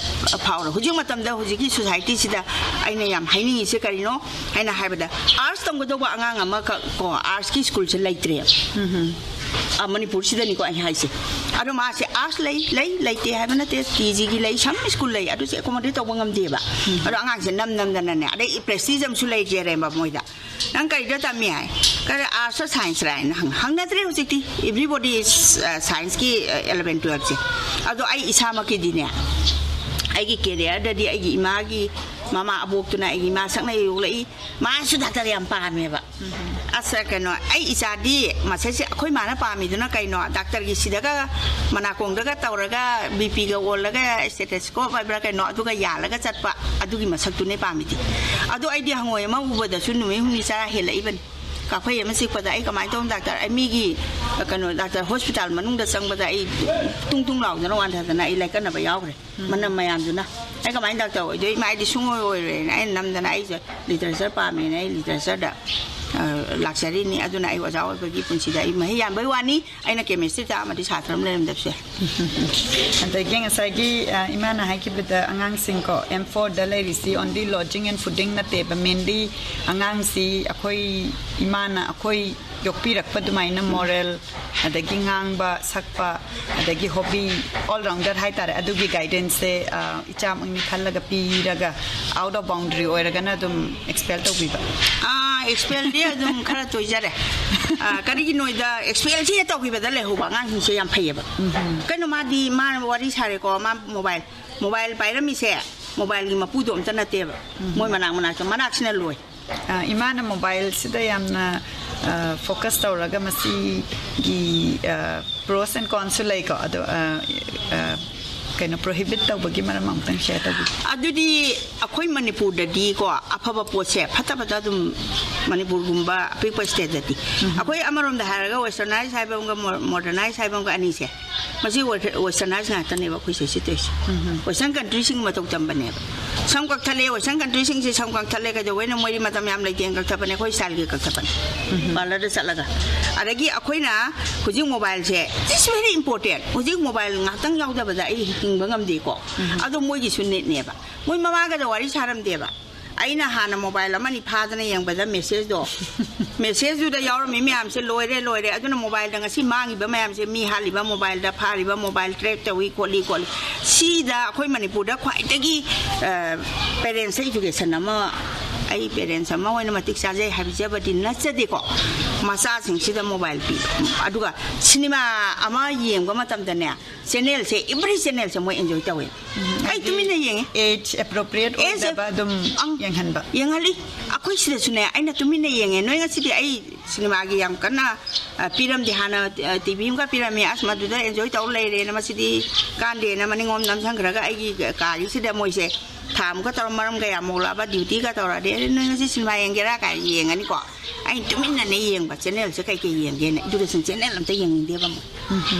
ꯐꯥꯎꯔꯦ꯫ ꯍꯧꯖꯤꯛ ꯃꯇꯝꯗ ꯍꯧꯖꯤꯛꯀꯤ societyꯁꯤꯗ ꯑꯩꯅ ꯌꯥꯝ ꯍꯥꯏꯅꯤꯡꯉꯤꯁꯦ ꯀꯔꯤꯅꯣ ꯍꯥꯏꯅ ꯍꯥꯏꯕꯗ, arts ꯇꯝꯒꯗꯧꯕ ꯑꯉꯥꯡ ꯑꯃꯈꯛ ꯀꯣ, artsꯀꯤ schoolꯁꯦ ꯂꯩꯇ꯭ꯔꯦꯕ꯫ ꯑ, ꯃꯅꯤꯄꯨꯔꯁꯤꯗꯅꯤꯀꯣ ꯑꯩ ꯍꯥꯏꯁꯦ꯫ ꯑꯗꯣ ꯃꯥꯁꯦ arts ꯂꯩ, ꯂꯩ, ꯂꯩꯇꯦ ꯍꯥꯏꯕ ꯅꯠꯇꯦ, ꯀꯦ ꯖꯤꯒꯤ ꯂꯩ, some school ꯂꯩ, ꯑꯗꯨꯁꯦ accommodate ꯇꯧꯕ ꯉꯝꯗꯦꯕ꯫ ꯑꯗꯣ ꯑꯉꯥꯡꯁꯦ ꯅꯝ ꯅꯝꯗꯅꯅꯦ, ꯑꯗꯩ prestige ꯑꯃꯁꯨ ꯂꯩꯖꯔꯦꯕ ꯃꯣꯏꯗ꯫ "ꯅꯪ ꯀꯔꯤꯗ ꯇꯝꯃꯤ?" ꯍꯥꯏ꯫ "ꯀꯔꯤ, artsꯔ scienceꯔ?" ꯍꯥꯏꯅ ꯍꯪ-, ꯍꯪꯅꯗ꯭ꯔꯦ ꯍꯧꯖꯤꯛꯇꯤ꯫ Everybody is, uh, scienceꯀꯤ, uh, eleven twelveꯁꯦ꯫ ꯑꯗꯣ ꯑꯩ ꯏꯁꯥꯃꯛꯀꯤꯗꯤꯅꯦ, ꯑꯩꯒꯤ careerꯗꯗꯤ ꯑꯩꯒꯤ ꯏꯃꯥꯒꯤ ꯃꯃꯥ ꯑꯕꯣꯛꯇꯨꯅ ꯑꯩꯒꯤ ꯏꯃꯥ ꯁꯛꯅ ꯌꯣꯛꯂꯛꯏ꯫ ꯃꯥꯁꯨ doctor ꯌꯥꯝ ꯄꯥꯝꯃꯦꯕ꯫ ꯑꯁ, ꯀꯩꯅꯣ, ꯑꯩ ꯏꯆꯥꯗꯤ ꯃꯁꯩꯁꯦ ꯑꯩꯈꯣꯏ ꯃꯥꯅ ꯄꯥꯝꯃꯤꯗꯨꯅ ꯀꯩꯅꯣ, doctorꯒꯤ ꯁꯤꯗꯒ ꯃꯅꯥꯀꯣꯡꯗꯒ ꯇꯧꯔꯒ BPꯒ ꯑꯣꯜꯂꯒ stethoscope ꯍꯥꯏꯕ꯭ꯔꯥ ꯀꯩꯅꯣ, ꯑꯗꯨꯒ ꯌꯥꯜꯂꯒ ꯆꯠꯄ, ꯑꯗꯨꯒꯤ ꯃꯁꯛꯇꯨꯅꯦ ꯄꯥꯝꯃꯤꯗꯤ꯫ ꯑꯗꯣ ꯑꯩꯗꯤ ꯍꯪꯉꯣꯏ ꯑꯃ ꯎꯕꯗꯁꯨ ꯅꯨꯃꯤꯠ ꯍꯨꯝꯅꯤ ꯆꯔꯥ ꯍꯦꯜꯂꯛꯏꯕꯅꯤ꯫ ꯀꯥꯐꯩ ꯑꯃ ꯆꯤꯛꯄꯗ ꯑꯩ ꯀꯃꯥꯏꯅ ꯇꯧꯅꯤ doctor? ꯑꯩ ꯃꯤꯒꯤ, ꯀꯩꯅꯣ, doctor hospital ꯃꯅꯨꯡꯗ ꯆꯪꯕꯗ ꯑꯩ ꯇꯨꯡ ꯇꯨꯡ ꯂꯥꯎꯗꯅ ꯋꯥꯟꯊꯗꯅ ꯑꯩ ꯂꯥꯏꯀꯠꯅꯕ ꯌꯥꯎꯈ꯭ꯔꯦ꯫ ꯃꯅꯝ ꯃꯌꯥꯝꯗꯨꯅ꯫ ꯑꯩ ꯀꯃꯥꯏꯅ doctor ꯑꯣꯏꯗꯣꯏ? ꯏꯃꯥ, ꯑꯩꯗꯤ ꯁꯨꯡꯑꯣꯏ ꯑꯣꯏꯔꯣꯏꯅ ꯑꯩꯅ ꯅꯝꯗꯅ, ꯑꯩꯁꯦ literature ꯄꯥꯝꯃꯦꯅ ꯑꯩ literature ꯑ, ꯂꯥꯛꯆꯔꯤꯅꯤ꯫ ꯑꯗꯨꯅ ꯑꯩ ꯑꯣꯖꯥ ꯑꯣꯏꯕꯒꯤ ꯄꯨꯟꯁꯤꯗ ꯑꯩ ꯃꯍꯩ ꯌꯥꯟꯕꯩ ꯋꯥꯅꯤ, ꯑꯩꯅ ꯀꯦꯃꯤꯁꯇ꯭ꯔꯤ ꯇꯥꯛꯑꯝꯃꯗꯤ ꯁꯥꯇ꯭ꯔ ꯑꯃ ꯂꯩꯔꯝꯗꯕꯁꯦ꯫ ꯑꯗꯒꯤ ꯉꯁꯥꯏꯒꯤ, ꯑ, ꯏꯃꯥꯅ ꯍꯥꯏꯈꯤꯕꯗ ꯑꯉꯥꯡꯁꯤꯡꯀꯣ, ꯑꯦꯝ ꯐꯣꯔꯗ ꯂꯩꯔꯤꯁꯤ only lodging and fooding ꯅꯠꯇꯦꯕ, mainly ꯑꯉꯥꯡꯁꯤ ꯑꯩꯈꯣꯏ ꯏꯃꯥꯅ ꯑꯩꯈꯣꯏ ꯌꯣꯛꯄꯤꯔꯛꯄ ꯑꯗꯨꯃꯥꯏꯅ moral, ꯑꯗꯒꯤ ꯉꯥꯡꯕ ꯁꯛꯄ, ꯑꯗꯒꯤ hobby, all rounder ꯍꯥꯏꯇꯥꯔꯦ, ꯑꯗꯨꯒꯤ guidanceꯁꯦ, ꯑ, ꯏꯆꯥꯃꯛꯅꯤ ꯈꯜꯂꯒ ꯄꯤꯔꯒ out of boundary ꯑꯣꯏꯔꯒꯅ ꯑꯗꯨꯝ expel ꯇꯧꯕꯤꯕ? ꯑꯦꯛꯁꯄꯦꯜꯗꯤ ꯑꯗꯨꯝ ꯈꯔ ꯇꯣꯏꯖꯔꯦ꯫ ꯑ, ꯀꯔꯤꯒꯤꯅꯣꯗ, ꯑꯦꯛꯁꯄꯦꯜꯁꯤ ꯍꯦꯛ ꯇꯧꯈꯤꯕꯗ ꯂꯩꯍꯧꯕ ꯑꯉꯥꯡꯁꯤꯡꯁꯦ ꯌꯥꯝ ꯐꯩꯌꯦꯕ꯫ ꯀꯩꯅꯣ, ꯃꯥꯗꯤ, ꯃꯥꯅ ꯋꯥꯔꯤ ꯁꯥꯔꯦꯀꯣ, ꯃꯥ ꯃꯣꯕꯥꯏꯜ, ꯃꯣꯕꯥꯏꯜ ꯄꯥꯏꯔꯝꯃꯤꯁꯦ, ꯃꯣꯕꯥꯏꯜꯒꯤ ꯃꯄꯨꯗꯣ ꯑꯝꯇ ꯅꯠꯇꯦꯕ꯫ ꯃꯣꯏ ꯃꯅꯥꯛ ꯃꯅꯥꯛꯇ, ꯃꯅꯥꯛꯁꯤꯅ ꯂꯣꯏ꯫ ꯑ, ꯏꯃꯥꯅ ꯃꯣꯕꯥꯏꯜꯁꯤꯗ ꯌꯥꯝꯅ, ꯑ, focus ꯇꯧꯔꯒ ꯃꯁꯤꯒꯤ, ꯑ, pros and consꯁꯨ ꯂꯩꯀꯣ, ꯑꯗꯣ, ꯑ, ꯑ, ꯀꯩꯅꯣ, prohibit ꯇꯧꯕꯒꯤ ꯃꯔꯝ ꯑꯃꯨꯛꯇꯪ share ꯇꯧꯕꯤꯌꯨ꯫ ꯑꯗꯨꯗꯤ ꯑꯩꯈꯣꯏ ꯃꯅꯤꯄꯨꯔꯗꯗꯤꯀꯣ, ꯑꯐꯕ ꯄꯣꯠꯁꯦ ꯐꯠꯇ ꯐꯠꯇ ꯑꯗꯨꯝ, ꯃꯅꯤꯄꯨꯔꯒꯨꯝꯕ ꯑꯄꯤꯛꯄ stateꯇꯗꯤ꯫ ꯑꯩꯈꯣꯏ ꯑꯃꯔꯣꯝꯗ ꯍꯥꯏꯔꯒ westernize ꯍꯥꯏꯕ ꯑꯃꯒ ꯃꯣ-, modernized ꯍꯥꯏꯕ ꯑꯃꯒ ꯑꯅꯤꯁꯦ, ꯃꯁꯤ ꯋꯦ-, westernize ꯉꯥꯛꯇꯅꯦꯕ ꯑꯩꯈꯣꯏ ꯁꯤꯗ ꯇꯧꯔꯤꯁꯦ꯫ Western countryꯁꯤꯡꯒꯤ ꯃꯇꯧ ꯇꯝꯕꯅꯦꯕ꯫ ꯁꯝ ꯀꯛꯊꯠꯂꯦ, western countryꯁꯤꯡꯁꯦ ꯁꯝ ꯀꯛꯊꯠꯂꯦ, ꯀꯩꯗꯧꯕꯩꯅ? ꯃꯣꯏꯗꯤ ꯃꯇꯝ ꯌꯥꯝ ꯂꯩꯇꯦꯅ ꯀꯛꯊꯠꯄꯅꯦ, ꯑꯩꯈꯣꯏ styleꯒꯤ ꯀꯛꯊꯠꯄꯅꯦ꯫ Parlourꯗ ꯆꯠꯂꯒ꯫ ꯑꯗꯒꯤ ꯑꯩꯈꯣꯏꯅ ꯍꯧꯖꯤꯛ ꯃꯣꯕꯥꯏꯜꯁꯦ, it's very important, ꯍꯧꯖꯤꯛ ꯃꯣꯕꯥꯏꯜ ꯉꯥꯛꯇꯪ ꯌꯥꯎꯗꯕꯗ ꯑꯩ ꯍꯤꯡꯕ ꯉꯝꯗꯦꯀꯣ꯫ ꯑꯗꯣ ꯃꯣꯏꯒꯤꯁꯨ ꯅꯤꯠꯅꯦꯕ꯫ ꯃꯣꯏ ꯃꯃꯥꯒꯗ ꯋꯥꯔꯤ ꯁꯥꯔꯝꯗꯦꯕ꯫ ꯑꯩꯅ ꯍꯥꯟꯅ ꯃꯣꯕꯥꯏꯜ ꯑꯃꯅꯤ ꯐꯥꯗꯅ ꯌꯦꯡꯕꯗ, ꯃꯦꯁꯦꯖꯇꯣ, ꯃꯦꯁꯦꯖꯇꯨꯗ ꯌꯥꯎꯔꯝꯃꯤ ꯃꯌꯥꯝꯁꯦ ꯂꯣꯏꯔꯦ, ꯂꯣꯏꯔꯦ꯫ ꯑꯗꯨꯅ ꯃꯣꯕꯥꯏꯜꯗ ꯉꯁꯤ ꯃꯥꯡꯉꯤꯕ ꯃꯌꯥꯝꯁꯦ, ꯃꯤ ꯍꯥꯠꯂꯤꯕ ꯃꯣꯕꯥꯏꯜꯗ, ꯐꯥꯔꯤꯕ ꯃꯣꯕꯥꯏꯜ track ꯇꯧꯏ ꯈꯣꯠꯂꯤ ꯈꯣꯠꯂꯤ꯫ ꯁꯤꯗ ꯑꯩꯈꯣꯏ ꯃꯅꯤꯄꯨꯔꯗ ꯈ꯭ꯋꯥꯏꯗꯒꯤ, ꯑ, parentsꯇ education ꯑꯃ, ꯑꯩ parents ꯑꯃ ꯑꯣꯏꯅ ꯃꯇꯤꯛ ꯆꯥꯖꯩ ꯍꯥꯏꯕꯤꯖꯕꯗꯤ ꯅꯠꯆꯗꯦꯀꯣ꯫ ꯃꯆꯥꯁꯤꯡꯁꯤꯗ ꯃꯣꯕꯥꯏꯜ ꯄꯤ, ꯑꯗꯨꯒ ꯁꯤꯅꯦꯃꯥ ꯑꯃ ꯌꯦꯡꯕ ꯃꯇꯝꯗꯅꯦ, channelꯁꯦ, every channelꯁꯦ ꯃꯣꯏ enjoy ꯇꯧꯋꯦ꯫ ꯑꯩ ꯇꯨꯃꯤꯟꯅ ꯌꯦꯡꯉꯦ꯫ Age appropriate Age ꯑꯣꯏꯗꯕ ꯑꯗꯨꯝ ꯑꯪ, ꯌꯦꯡꯍꯟꯕ꯫ ꯌꯦꯡꯍꯜꯂꯤ꯫ ꯑꯩꯈꯣꯏ ꯁꯤꯗꯁꯨꯅꯦ, ꯑꯩꯅ ꯇꯨꯃꯤꯟꯅ ꯌꯦꯡꯉꯦ꯫ "ꯅꯣꯏ ꯉꯁꯤꯗꯤ ꯑꯩ ꯁꯤꯅꯦꯃꯥꯒꯤ ꯌꯥꯝ ꯀꯟꯅ, ꯑ, ꯄꯤꯔꯝꯗꯦ, ꯍꯥꯟꯅ, ꯑ, ꯇꯤ ꯚꯤ ꯑꯃꯒ ꯄꯤꯔꯝꯃꯤ, ꯑꯁ, ꯃꯗꯨꯗ enjoy ꯇꯧꯔ ꯂꯩꯔꯦꯅ, ꯃꯁꯤꯗꯤ ꯀꯥꯟꯗꯦꯅ" ꯃꯅꯤꯡꯂꯣꯝ ꯅꯝꯁꯤꯟꯈ꯭ꯔꯒ ꯑꯩꯒꯤ ꯀꯥꯒꯤꯁꯤꯗ ꯃꯣꯏꯁꯦ ꯊꯥ ꯑꯃꯨꯛꯀ ꯇꯧꯔ, ꯃꯔꯝ ꯀꯌꯥ ꯃꯣꯛꯂꯛꯑꯕ, dutyꯒ ꯇꯧꯔꯛꯑꯗꯤ, "ꯑꯩ, ꯅꯣꯏ ꯉꯁꯤ ꯁꯤꯅꯦꯃꯥ ꯌꯦꯡꯒꯦꯔꯥ?" ꯀꯥꯏꯅ ꯌꯦꯡꯉꯅꯤꯀꯣ꯫ ꯑꯩꯅ ꯇꯨꯃꯤꯟꯅꯅꯦ ꯌꯦꯡꯕ, channelꯁꯦ ꯀꯩꯀꯩ ꯌꯦꯡꯒꯦꯅ꯫ Education channel ꯑꯝꯇ ꯌꯦꯡꯅꯤꯡꯗꯦꯕ ꯃꯣꯏ꯫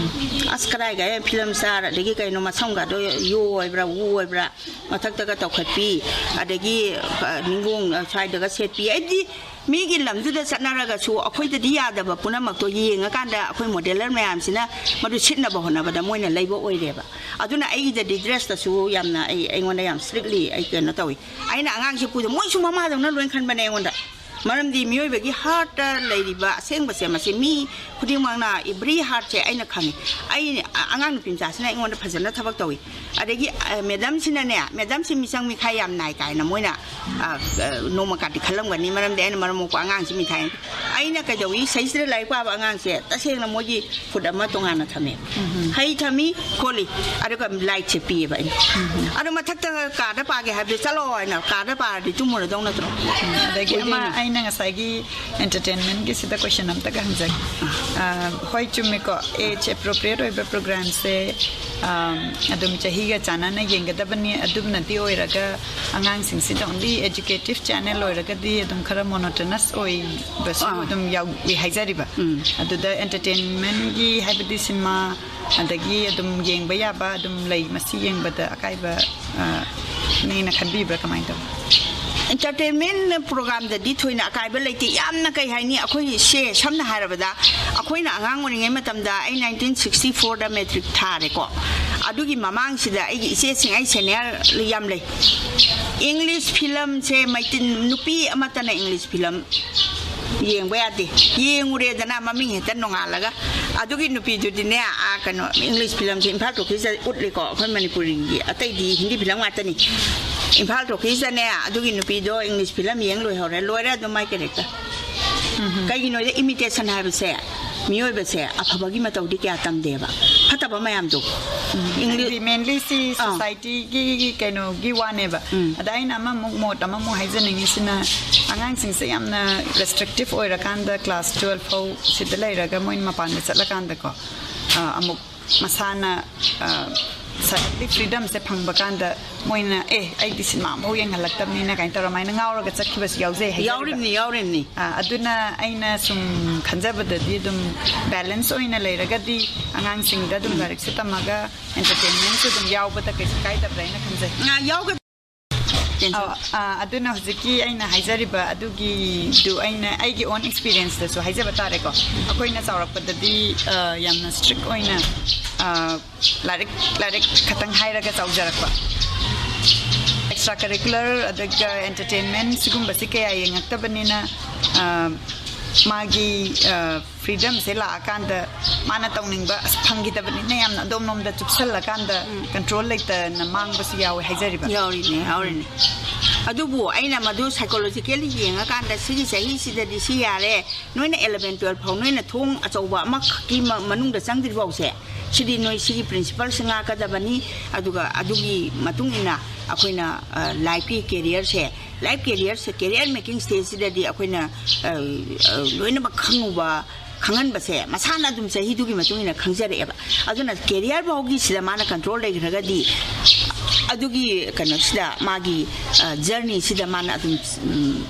ꯑꯁ, ꯀꯗꯥꯏ ꯀꯗꯥꯏ film star, ꯑꯗꯒꯤ ꯀꯩꯅꯣ, ꯃꯁꯝꯒꯗꯣ ꯌꯣ ꯑꯣꯏꯕ꯭ꯔꯥ, ꯋꯨ ꯑꯣꯏꯕ꯭ꯔꯥ, ꯃꯊꯛꯇꯒ ꯇꯧꯈꯠꯄꯤ, ꯑꯗꯒꯤ, ꯑ, ꯅꯤꯡꯒꯣꯡ, ꯑ, ꯁ꯭ꯋꯥꯏꯗꯒ ꯁꯦꯠꯄꯤ꯫ ꯑꯩꯗꯤ ꯃꯤꯒꯤ ꯂꯝꯗꯨꯗ ꯆꯠꯅꯔꯒꯁꯨ ꯑꯩꯈꯣꯏꯗꯗꯤ ꯌꯥꯗꯕ ꯄꯨꯝꯅꯃꯛꯇꯣ ꯌꯦꯡꯉꯀꯥꯟꯗ ꯑꯩꯈꯣꯏ ꯃꯣꯗꯦꯂꯔ ꯃꯌꯥꯝꯁꯤꯅ ꯃꯗꯨ ꯁꯤꯠꯅꯕ ꯍꯣꯠꯅꯕꯗ ꯃꯣꯏꯅ ꯂꯩꯕ ꯑꯣꯏꯔꯦꯕ꯫ ꯑꯗꯨꯅ ꯑꯩꯒꯤꯗꯗꯤ ꯗ꯭ꯔꯦꯁꯇꯁꯨ ꯌꯥꯝꯅ ꯑꯩ, ꯑꯩꯉꯣꯟꯗ ꯌꯥꯝ ꯁ꯭ꯇꯔꯤꯛꯂꯤ ꯑꯩ ꯀꯩꯅꯣ ꯇꯧꯏ꯫ ꯑꯩꯅ ꯑꯉꯥꯡꯁꯤ ꯄꯨꯗ ꯃꯣꯏꯁꯨ ꯃꯃꯥꯗꯧꯅ ꯂꯣꯏ ꯈꯟꯕꯅꯦ ꯑꯩꯉꯣꯟꯗ꯫ ꯃꯔꯝꯗꯤ ꯃꯤꯑꯣꯏꯕꯒꯤ ꯍꯥꯔꯠꯇ ꯂꯩꯔꯤꯕ ꯑꯁꯦꯡꯕꯁꯦ ꯃꯁꯤ ꯃꯤ ꯈꯨꯗꯤꯡꯃꯛꯅ, ꯏꯕ꯭ꯔꯤ ꯍꯥꯔꯠꯁꯦ ꯑꯩꯅ ꯈꯪꯉꯤ꯫ ꯑꯩ ꯑꯉꯥꯡ ꯅꯨꯄꯤ ꯃꯆꯥꯁꯤꯅ ꯑꯩꯉꯣꯟꯗ ꯐꯖꯅ ꯊꯕꯛ ꯇꯧꯏ꯫ ꯑꯗꯒꯤ ꯃꯦꯗꯝꯁꯤꯅꯅꯦ, ꯃꯦꯗꯝꯁꯤ ꯃꯤꯆꯪ ꯃꯤꯈꯥꯏ ꯌꯥꯝ ꯅꯥꯏ ꯀꯥꯏꯅ ꯃꯣꯏꯅ ꯅꯣꯡꯃ ꯀꯥꯗꯤ ꯈꯜꯂꯝꯒꯅꯤ꯫ ꯃꯔꯝꯗꯤ ꯑꯩꯅ ꯃꯔꯝ ꯃꯣꯛꯄ ꯑꯉꯥꯡꯁꯤ ꯃꯤꯊꯥꯏ꯫ ꯑꯩꯅ ꯀꯩꯗꯧꯏ, ꯁꯩꯁꯤꯗ ꯂꯥꯏꯔꯤꯛ ꯄꯥꯕ ꯑꯉꯥꯡꯁꯦ ꯇꯁꯦꯡꯅ ꯃꯣꯏꯒꯤ ꯐꯨꯗ ꯑꯃ ꯇꯣꯉꯥꯟꯅ ꯊꯝꯃꯦ꯫ ꯍꯩ ꯊꯝꯃꯤ ꯈꯣꯠꯂꯤ꯫ ꯑꯗꯨꯒ ꯂꯥꯏꯠꯁꯦ ꯄꯤꯌꯦꯕ ꯑꯩꯅ꯫ ꯑꯗꯣ ꯃꯊꯛꯇ ꯀꯥꯗ ꯄꯥꯒꯦ ꯍꯥꯏꯕꯗꯤ ꯆꯠꯂꯣ ꯍꯥꯏꯅ ꯀꯥꯗ ꯄꯥꯔꯗꯤ ꯇꯨꯝꯃꯨꯔꯗꯧ ꯅꯠꯇ꯭ꯔꯣ? ꯑꯗꯒꯤ ꯑꯃ ꯑꯩꯅ ꯉꯁꯥꯏꯒꯤ ꯑꯦꯟꯇꯔꯇꯦꯟꯃꯦꯟꯒꯤꯁꯤꯗ ꯀꯣꯏꯁꯟ ꯑꯝꯇꯒ ꯍꯪꯖꯒꯦ꯫ ꯍꯣꯏ, ꯆꯨꯝꯃꯤꯀꯣ, ꯑꯦꯖ ꯑꯦꯄ꯭ꯔꯣꯄ꯭ꯔꯤꯌꯦꯠ ꯑꯣꯏꯕ ꯄ꯭ꯔꯣꯒ꯭ꯔꯥꯝꯁꯦ ꯑꯗꯨꯝ ꯆꯍꯤꯒ ꯆꯥꯟꯅꯅ ꯌꯦꯡꯒꯗꯕꯅꯤ꯫ ꯑꯗꯨꯝꯅꯗꯤ ꯑꯣꯏꯔꯒ ꯑꯉꯥꯡꯁꯤꯡꯁꯤꯗ ꯑꯣꯟꯂꯤ ꯑꯦꯖꯨꯀꯦꯇꯤꯞ ꯆꯦꯅꯦꯜ ꯑꯣꯏꯔꯒꯗꯤ ꯑꯗꯨꯝ ꯈꯔ ꯃꯣꯅꯣꯇꯅꯁ ꯑꯣꯏꯕꯁꯨ ꯑꯗꯨꯝ ꯌꯥꯎꯏ ꯍꯥꯏꯖꯔꯤꯕ꯫ ꯑꯗꯨꯗ ꯑꯦꯟꯇꯔꯇꯦꯟꯃꯦꯟꯒꯤ, ꯍꯥꯏꯕꯗꯤ ꯁꯤꯅꯦꯃꯥ ꯑꯗꯒꯤ ꯑꯗꯨꯝ ꯌꯦꯡꯕ ꯌꯥꯕ ꯑꯗꯨꯝ ꯂꯩ, ꯃꯁꯤ ꯌꯦꯡꯕꯗ ꯑꯀꯥꯏꯕ ꯅꯦꯅ ꯈꯟꯕꯤꯕ꯭ꯔꯥ, ꯀꯃꯥꯏꯅ ꯇꯧꯏ? ꯑꯦꯟꯇꯔꯇꯦꯟꯃꯦꯟ ꯄ꯭ꯔꯣꯒ꯭ꯔꯥꯝꯗꯗꯤ ꯊꯣꯏꯅ ꯑꯀꯥꯏꯕ ꯂꯩꯇꯦ꯫ ꯌꯥꯝꯅ ꯀꯩ ꯍꯥꯏꯅꯤ, ꯑꯩꯈꯣꯏꯁꯦ ꯁꯝꯅ ꯍꯥꯏꯔꯕꯗ ꯑꯩꯈꯣꯏꯅ ꯑꯉꯥꯡ ꯑꯣꯏꯔꯤꯉꯩ ꯃꯇꯝꯗ, ꯑꯩ ꯅꯥꯏꯟꯇꯤꯟ ꯁꯤꯛꯁꯇꯤ ꯐꯣꯔꯗ ꯃꯦꯇ꯭ꯔꯤꯛ ꯊꯥꯔꯦꯀꯣ꯫ ꯑꯗꯨꯒꯤ ꯃꯃꯥꯡꯁꯤꯗ ꯑꯩꯒꯤ ꯏꯆꯦꯁꯤꯡ, ꯑꯩ ꯁꯦꯅꯤꯌꯔ ꯌꯥꯝ ꯂꯩ, ꯏꯪꯂꯤꯁ ꯐꯤꯂꯝꯁꯦ ꯃꯩꯇꯩ ꯅꯨꯄꯤ ꯑꯃꯠꯇꯅ ꯏꯪꯂꯤꯁ ꯐꯤꯂꯝ ꯌꯦꯡꯕ ꯌꯥꯗꯦ꯫ ꯌꯦꯡꯉꯨꯔꯦꯗꯅ ꯃꯃꯤꯡ ꯍꯦꯛꯇ ꯅꯣꯡꯉꯥꯜꯂꯒ꯫ ꯑꯗꯨꯒꯤ ꯅꯨꯄꯤꯗꯨꯗꯤꯅꯦ, ꯑꯥ, ꯀꯩꯅꯣ, ꯏꯪꯂꯤꯁ ꯐꯤꯂꯝꯁꯦ ꯏꯝꯐꯥꯜ ꯇꯣꯀꯤꯁꯇ ꯎꯠꯂꯤꯀꯣ, ꯑꯩꯈꯣꯏ ꯃꯅꯤꯄꯨꯔꯤꯒꯤ, ꯑꯇꯩꯗꯤ ꯍꯤꯟꯗꯤ ꯐꯤꯂꯝ ꯉꯥꯛꯇꯅꯤ꯫ ꯏꯝꯐꯥꯜ ꯇꯣꯀꯤꯁꯇꯅꯦ ꯑꯗꯨꯒꯤ ꯅꯨꯄꯤꯗꯣ ꯏꯪꯂꯤꯁ ꯐꯤꯂꯝ ꯌꯦꯡ ꯂꯣꯏꯍꯧꯔꯦ꯫ ꯂꯣꯏꯔꯦ ꯑꯗꯨꯝ ꯃꯥꯏ ꯀꯦꯔꯦꯛꯇꯔ꯫ ꯀꯩꯒꯤꯅꯣꯗ ꯏꯃꯤꯇꯦꯁꯟ ꯍꯥꯏꯕꯁꯦ ꯃꯤꯑꯣꯏꯕꯁꯦ ꯑꯐꯕꯒꯤ ꯃꯇꯧꯗꯤ ꯀꯌꯥ ꯇꯝꯗꯦꯕ, ꯐꯠꯇꯕ ꯃꯌꯥꯝꯗꯣ꯫ ꯏꯪꯂꯤ- ꯍꯥꯏꯗꯤ mainly ꯁꯤ ꯑꯥ꯫ ꯁꯣꯁꯥꯏꯇꯤꯒꯤ ꯀꯩꯅꯣꯒꯤ ꯋꯥꯅꯦꯕ꯫ ꯎꯝ꯫ ꯑꯗ ꯑꯩꯅ ꯑꯃꯃꯨꯛ ꯃꯣꯠ ꯑꯃꯃꯨꯛ ꯍꯥꯏꯖꯅꯤꯡꯉꯤꯁꯤꯅ, ꯑꯉꯥꯡꯁꯤꯡꯁꯦ ꯌꯥꯝꯅ ꯔꯦꯁꯇ꯭ꯔꯤꯛꯇꯤꯞ ꯑꯣꯏꯔꯀꯥꯟꯗ ꯀ꯭ꯂꯥꯁ ꯇꯨꯋꯦꯜꯐ ꯐꯥꯎ ꯁꯤꯗ ꯂꯩꯔꯒ ꯃꯣꯏꯅ ꯃꯄꯥꯟꯗ ꯆꯠꯂꯀꯥꯟꯗꯀꯣ, ꯑ, ꯑꯃꯨꯛ ꯃꯁꯥꯅ ꯁꯗꯟꯂꯤ ꯐ꯭ꯔꯤꯗꯝꯁꯦ ꯐꯪꯕ ꯀꯥꯟꯗ ꯃꯣꯏꯅ, "ꯑꯦ, ꯑꯩꯗꯤ ꯁꯤꯅꯦꯃꯥ ꯑꯃꯐꯥꯎ ꯌꯦꯡꯍꯜꯂꯛꯇꯕꯅꯤꯅ" ꯀꯥꯏꯅ ꯇꯧꯔ ꯑꯗꯨꯃꯥꯏꯅ ꯉꯥꯎꯔꯒ ꯆꯠꯈꯤꯕꯁꯨ ꯌꯥꯎꯖꯩ ꯍꯥꯏꯖꯔꯤꯕ꯫ ꯌꯥꯎꯔꯤꯕꯅꯤ, ꯌꯥꯎꯔꯤꯕꯅꯤ꯫ ꯑ, ꯑꯗꯨꯅ ꯑꯩꯅ ꯁꯨꯝ ꯈꯟꯖꯕꯗꯗꯤ ꯑꯗꯨꯝ ꯕꯦꯂꯦꯟꯁ ꯑꯣꯏꯅ ꯂꯩꯔꯒꯗꯤ ꯑꯉꯥꯡꯁꯤꯡꯗ ꯑꯗꯨꯝ ꯂꯥꯏꯔꯤꯛꯁꯨ ꯇꯝꯃꯒ ꯑꯦꯟꯇꯔꯇꯦꯟꯃꯦꯟꯁꯨ ꯑꯗꯨꯝ ꯌꯥꯎꯕꯗ ꯀꯩꯁꯨ ꯀꯥꯏꯗꯕ꯭ꯔꯥ ꯍꯥꯏꯅ ꯈꯟꯖꯩ꯫ ꯉꯥ ꯌꯥꯎꯒ- ꯑꯧ, ꯑ, ꯑꯗꯨꯅ ꯍꯧꯖꯤꯛꯀꯤ ꯑꯩꯅ ꯍꯥꯏꯖꯔꯤꯕ ꯑꯗꯨꯒꯤꯗꯨ ꯑꯩꯅ ꯑꯩꯒꯤ own experience ꯇꯁꯨ ꯍꯥꯏꯖꯕ ꯇꯥꯔꯦꯀꯣ꯫ ꯑꯩꯈꯣꯏꯅ ꯆꯥꯎꯔꯛꯄꯗꯗꯤ, ꯑ, ꯌꯥꯝꯅ strict ꯑꯣꯏꯅ, ꯑ, ꯂꯥꯏꯔꯤꯛ, ꯂꯥꯏꯔꯤꯛ ꯈꯛꯇꯪ ꯍꯥꯏꯔꯒ ꯆꯥꯎꯖꯔꯛꯄ꯫ Extra curricular ꯑꯗꯨꯒ entertainment ꯁꯤꯒꯨꯝꯕꯁꯤ ꯀꯌꯥ ꯌꯦꯡꯉꯛꯇꯕꯅꯤꯅ, ꯑ, ꯃꯥꯒꯤ, ꯑ, freedom ꯁꯦ ꯂꯥꯛꯑꯀꯥꯟꯗ ꯃꯥꯅ ꯇꯧꯅꯤꯡꯕ, ꯑꯁ, ꯐꯪꯈꯤꯗꯕꯅꯤꯅ ꯌꯥꯝꯅ ꯑꯗꯣꯝꯂꯣꯝꯗ ꯆꯨꯞꯁꯜꯂꯀꯥꯟꯗ control ꯂꯩꯇꯅ ꯃꯥꯡꯕꯁꯨ ꯌꯥꯎꯋꯦ ꯍꯥꯏꯖꯔꯤꯕ꯫ ꯌꯥꯎꯔꯤꯅꯦ, ꯌꯥꯎꯔꯤꯅꯦ꯫ ꯑꯗꯨꯕꯨ ꯑꯩꯅ ꯃꯗꯨ psychologically ꯌꯦꯡꯉꯀꯥꯟꯗ ꯁꯤꯒꯤ ꯆꯍꯤꯁꯤꯗꯗꯤ ꯁꯤ ꯌꯥꯔꯦ, ꯅꯣꯏꯅ eleven twelve ꯐꯥꯎ ꯅꯣꯏꯅ ꯊꯣꯡ ꯑꯆꯧꯕ ꯑꯃꯈꯛꯀꯤ ꯃ-, ꯃꯅꯨꯡꯗ ꯆꯪꯗ꯭ꯔꯤ ꯐꯥꯎꯁꯦ, ꯁꯤꯗꯤ ꯅꯣꯏ ꯁꯤꯒꯤ principle ꯁꯦ ꯉꯥꯛꯀꯗꯕꯅꯤ꯫ ꯑꯗꯨꯒ ꯑꯗꯨꯒꯤ ꯃꯇꯨꯡ ꯏꯟꯅ ꯑꯩꯈꯣꯏꯅ, ꯑ, life ꯀꯤ career ꯁꯦ, life career ꯁꯦ, career making stage ꯁꯤꯗꯗꯤ ꯑꯩꯈꯣꯏꯅ, ꯑ, ꯑ, ꯂꯣꯏꯅꯃꯛ ꯈꯪꯉꯨꯕ, ꯈꯪꯍꯟꯕꯁꯦ ꯃꯁꯥꯅ ꯑꯗꯨꯝ ꯆꯍꯤꯗꯨꯒꯤ ꯃꯇꯨꯡ ꯏꯟꯅ ꯈꯪꯖꯔꯛꯑꯦꯕ꯫ ꯑꯗꯨꯅ career ꯐꯥꯎꯒꯤꯁꯤꯗ ꯃꯥꯅ control ꯂꯩꯈ꯭ꯔꯒꯗꯤ ꯑꯗꯨꯒꯤ ꯀꯩꯅꯣꯁꯤꯗ ꯃꯥꯒꯤ, ꯑ, journey ꯁꯤꯗ ꯃꯥꯅ ꯑꯗꯨꯝ, ꯎꯝ,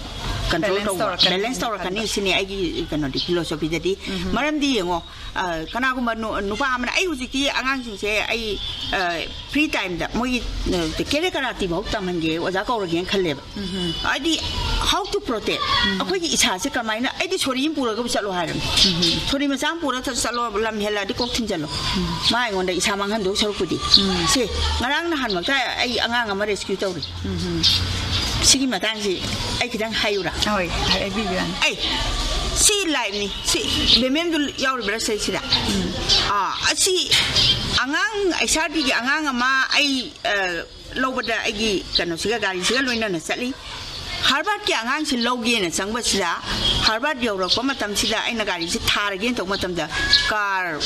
control balance ꯇꯧꯕ, ꯇꯧꯔꯛꯀꯅꯤ balance ꯇꯧꯔꯛꯀꯅꯤ ꯈꯟꯕ꯫ ꯁꯤꯅꯤ ꯑꯩꯒꯤ ꯀꯩꯅꯣꯗꯤ, philosophy ꯗꯗꯤ꯫ ꯎꯝ꯫ ꯃꯔꯝꯗꯤ ꯌꯦꯡꯉꯣ, ꯑ, ꯀꯅꯥꯒꯨꯝꯕ ꯅꯨ-, ꯅꯨꯄꯥ ꯑꯃꯅ, ꯑꯩ ꯍꯧꯖꯤꯛꯇꯤ ꯑꯉꯥꯡꯁꯤꯡꯁꯦ ꯑꯩ, ꯑ, free time ꯗ ꯃꯣꯏꯒꯤ, ꯑ, ꯀꯦꯔꯦ ꯀꯔꯥꯇꯤ ꯐꯥꯎ ꯇꯝꯍꯟꯒꯦ, ꯑꯣꯖꯥ ꯀꯧꯔꯒꯦꯅ ꯈꯜꯂꯦꯕ꯫ ꯎꯝ꯫ ꯍꯥꯏꯗꯤ, how to protect? ꯎꯝ꯫ ꯑꯩꯈꯣꯏꯒꯤ ꯏꯁꯥꯁꯦ ꯀꯃꯥꯏꯅ, ꯑꯩꯗꯤ ꯁꯣꯔꯤ ꯑꯃ ꯄꯨꯔꯒꯕꯨ ꯆꯠꯂꯣ ꯍꯥꯏꯔꯕꯅꯤ꯫ ꯎꯝ꯫ ꯁꯣꯔꯤ ꯃꯆꯥ ꯑꯃ ꯄꯨꯔꯒ ꯆꯠꯂꯣ, ꯂꯝ ꯍꯦꯜꯂꯛꯑꯗꯤ ꯀꯣꯛ ꯊꯤꯟꯖꯜꯂꯣ꯫ ꯎꯝ꯫ ꯃꯥ ꯑꯩꯉꯣꯟꯗ ꯏꯁꯥ ꯃꯥꯡꯍꯟꯗꯧ ꯁꯔꯨꯛꯄꯨꯗꯤ꯫ ꯎꯝ꯫ ꯁꯤ, ꯉꯔꯥꯡ ꯅꯍꯥꯟꯃꯛꯇ ꯑꯩ ꯑꯉꯥꯡ ꯑꯃ rescue ꯇꯧꯔꯤ꯫ ꯎꯝ꯫ ꯁꯤꯒꯤ ꯃꯇꯥꯡꯁꯤ ꯑꯩ ꯈꯤꯇꯪ ꯍꯥꯏꯌꯨꯔꯥ? ꯍꯣꯏ, ꯍꯥꯏꯕꯤꯌꯨ ꯌꯥꯅꯤ꯫ ꯑꯩ, ꯁꯤ live ꯅꯤ꯫ ꯁꯤ ꯕꯦꯃꯦꯝꯗꯨ ꯌꯥꯎꯔꯤꯕ꯭ꯔꯥ ꯁꯤꯁꯤꯗ? ꯎꯝ꯫ ꯑꯥ, ꯑꯁꯤ ꯑꯉꯥꯡ, H R D ꯒꯤ ꯑꯉꯥꯡ ꯑꯃ ꯑꯩ, ꯑ, ꯂꯧꯕꯗ ꯑꯩꯒꯤ ꯀꯩꯅꯣꯁꯤꯒ, ꯒꯥꯔꯤꯁꯤꯒ ꯂꯣꯏꯅꯅ ꯆꯠꯂꯤ꯫ Harvard ꯀꯤ ꯑꯉꯥꯡꯁꯤ ꯂꯧꯒꯦꯅ ꯆꯪꯕꯁꯤꯗ, Harvard ꯌꯧꯔꯛꯄ ꯃꯇꯝꯁꯤꯗ ꯑꯩꯅ ꯒꯥꯔꯤꯁꯤ ꯊꯥꯔꯒꯦꯅ ꯇꯧꯕ ꯃꯇꯝꯗ, car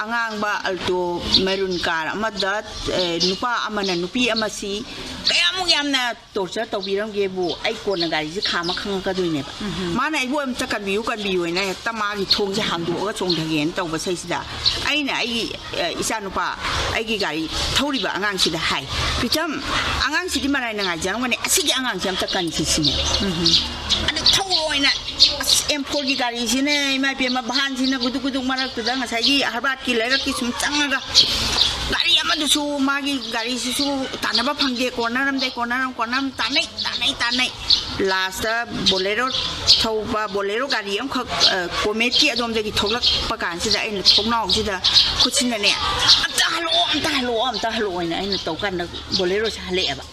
ꯑꯉꯥꯡꯕ Alto maroon car ꯑꯃꯗ, ꯑ, ꯅꯨꯄꯥ ꯑꯃꯅ ꯅꯨꯄꯤ ꯑꯃꯁꯤ ꯀꯌꯥꯃꯨꯛ ꯌꯥꯝꯅ torture ꯇꯧꯕꯤꯔꯝꯒꯦꯕꯨ ꯑꯩ ꯀꯣꯟꯅ ꯒꯥꯔꯤꯁꯦ ꯈꯥꯝꯃ ꯈꯪꯉꯛꯀꯗꯣꯏꯅꯦꯕ꯫ ꯎꯝ꯫ ꯃꯥꯅ ꯑꯩꯕꯨ ꯑꯝꯇ ꯀꯟꯕꯤꯌꯨ, ꯀꯟꯕꯤꯌꯨ ꯍꯥꯏꯅ ꯍꯦꯛꯇ ꯃꯥꯒꯤ ꯊꯣꯡꯁꯦ ꯍꯥꯡꯗꯣꯛꯑꯒ ꯆꯣꯡꯊꯒꯦꯅ ꯇꯧꯕ ꯁꯩꯁꯤꯗ, ꯑꯩꯅ ꯑꯩꯒꯤ, ꯑ, ꯏꯆꯥꯅꯨꯄꯥ, ꯑꯩꯒꯤ ꯒꯥꯔꯤ ꯊꯧꯔꯤꯕ ꯑꯉꯥꯡꯁꯤꯗ ꯍꯥꯏ, "ꯄ꯭ꯔꯤꯇꯝ, ꯑꯉꯥꯡꯁꯤꯗꯤ ꯃꯔꯥꯏꯅ ꯉꯥꯏꯖꯔꯝꯒꯅꯤ, ꯑꯁꯤꯒꯤ ꯑꯉꯥꯡꯁꯦ ꯑꯝꯇ ꯀꯟꯁꯤ" ꯁꯤꯅꯦꯕ꯫ ꯎꯝ꯫ ꯑꯗꯨ ꯊꯧꯔꯣꯏꯅ, ꯑꯁ, M four ꯒꯤ ꯒꯥꯔꯤꯁꯤꯅ, ꯏꯃꯥ ꯏꯕꯦꯝꯃ, ꯚꯥꯟꯁꯤꯅ ꯒꯨꯗꯨꯛ ꯒꯨꯗꯨꯛ ꯃꯔꯛꯇꯨꯗ ꯉꯁꯥꯏꯒꯤ Harvard ꯀꯤ ꯂꯩꯔꯛꯀꯤ ꯁꯨꯝ ꯆꯪꯉꯒ ꯒꯥꯔꯤ ꯑꯃ ꯑꯗꯨꯁꯨ ꯃꯥꯒꯤ ꯒꯥꯔꯤꯁꯤꯁꯨ ꯇꯥꯟꯅꯕ ꯐꯪꯗꯦ꯫ ꯀꯣꯔꯅꯔ ꯑꯃꯗꯩ ꯀꯣꯔꯅꯔ ꯑꯃ, ꯀꯣꯔꯅꯔ ꯑꯃ ꯇꯥꯟꯅꯩ, ꯇꯥꯟꯅꯩ, ꯇꯥꯟꯅꯩ꯫ ꯂꯥꯁꯇ ꯕꯣꯂꯦꯔꯣ ꯊꯧꯕ, ꯕꯣꯂꯦꯔꯣ ꯒꯥꯔꯤ ꯑꯃꯈꯛ, ꯑ, ꯀꯣꯃꯦꯠꯀꯤ ꯑꯗꯣꯝꯗꯒꯤ ꯊꯣꯛꯂꯛꯄ ꯀꯥꯟꯁꯤꯗ ꯑꯩꯅ ꯊꯣꯡꯅꯥꯎꯁꯤꯗ ꯈꯨꯠꯁꯤꯅꯅꯦ, "ꯑꯝꯇ ꯍꯜꯂꯛꯑꯣ, ꯑꯝꯇ ꯍꯜꯂꯛꯑꯣ, ꯑꯝꯇ ꯍꯜꯂꯛꯑꯣ" ꯍꯥꯏꯅ ꯑꯩꯅ ꯇꯧ ꯀꯥꯟꯗ ꯕꯣꯂꯦꯔꯣꯁꯦ ꯍꯜꯂꯛꯑꯦꯕ꯫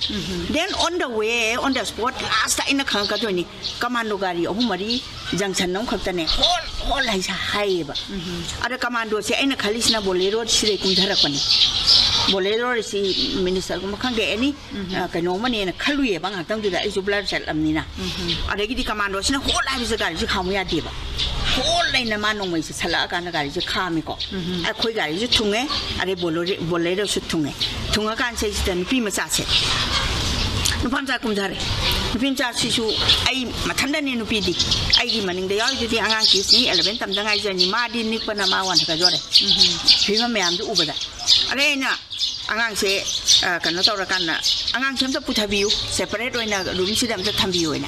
Then on the way, on the spot, last ꯑꯩꯅ ꯈꯪꯉꯛꯀꯗꯣꯏꯅꯤ꯫ ꯀꯃꯥꯟꯗꯣ ꯒꯥꯔꯤ ꯑꯍꯨꯝ ꯃꯔꯤ ꯖꯪꯁꯟ ꯑꯃꯈꯛꯇꯅꯦ, "ꯍꯣꯜ, ꯍꯣꯜ" ꯍꯥꯏꯁꯦ ꯍꯥꯏꯌꯦꯕ꯫ ꯑꯗ ꯀꯃꯥꯟꯗꯣꯁꯦ ꯑꯩꯅ ꯈꯜꯂꯤꯁꯤꯅ ꯕꯣꯂꯦꯔꯣ ꯁꯤꯗꯩ ꯀꯨꯝꯊꯔꯛꯄꯅꯤ꯫ ꯕꯣꯂꯦꯔꯣꯁꯤ ꯃꯤꯅꯤꯁꯇꯔꯒꯨꯝꯕ ꯈꯪꯗꯦ, ꯑꯦꯅꯤ, ꯑ, ꯀꯩꯅꯣꯝꯃꯅꯦꯅ ꯈꯜꯂꯨꯏꯌꯦꯕ ꯉꯥꯛꯇꯪꯗꯨꯗ, ꯑꯩꯁꯨ ꯕ꯭ꯂꯔ ꯆꯠꯂꯝꯅꯤꯅ꯫ ꯑꯗꯒꯤꯗꯤ ꯀꯃꯥꯟꯗꯣꯁꯤꯅ "ꯍꯣꯜ" ꯍꯥꯏꯕꯁꯦ ꯒꯥꯔꯤꯁꯦ ꯈꯥꯝꯃꯨ ꯌꯥꯗꯦꯕ꯫ "ꯍꯣꯜ" ꯍꯥꯏꯅ ꯃꯥ ꯅꯣꯡꯃꯩ ꯆꯠꯁꯜꯂꯛꯑꯀꯥꯟꯗ ꯒꯥꯔꯤꯁꯦ ꯈꯥꯝꯃꯤꯀꯣ꯫ ꯑꯩꯈꯣꯏ ꯒꯥꯔꯤꯁꯨ ꯊꯨꯡꯉꯦ, ꯑꯗꯩ ꯕꯣꯂꯦꯔꯣ-, ꯕꯣꯂꯦꯔꯣꯁꯨ ꯊꯨꯡꯉꯦ꯫ ꯊꯨꯡꯉꯀꯥꯟꯁꯤꯗꯩꯁꯤꯗ ꯅꯨꯄꯤ ꯃꯆꯥꯁꯦ, ꯅꯨꯄꯥ ꯃꯆꯥ ꯀꯨꯝꯊꯔꯦ꯫ ꯅꯨꯄꯤ ꯃꯆꯥꯁꯤꯁꯨ ꯑꯩ ꯃꯊꯟꯗꯅꯦ ꯅꯨꯄꯤꯗꯤ꯫ ꯑꯩꯒꯤ ꯃꯅꯤꯡꯗ ꯌꯥꯎꯔꯤꯗꯨꯗꯤ ꯑꯉꯥꯡ ꯀ꯭ꯂꯥꯁ eleven ꯇꯝꯗ ꯉꯥꯏꯖꯔꯅꯤ꯫ ꯃꯥꯗꯤ ꯅꯤꯛꯄꯅ ꯃꯥ ꯋꯥꯟꯊꯒꯗꯣꯔꯦ꯫ ꯐꯤꯕꯝ ꯃꯌꯥꯝꯗꯨ ꯎꯕꯗ꯫ ꯑꯗꯩ ꯑꯩꯅ ꯑꯉꯥꯡꯁꯦ, ꯑ, ꯀꯩꯅꯣ ꯇꯧꯔꯀꯥꯟꯗ, "ꯑꯉꯥꯡꯁꯦ ꯑꯝꯇ ꯄꯨꯊꯕꯤꯌꯨ, separate ꯑꯣꯏꯅ ꯔꯨꯝꯁꯤꯗ ꯑꯝꯇ ꯊꯝꯕꯤꯌꯨ" ꯍꯥꯏꯅ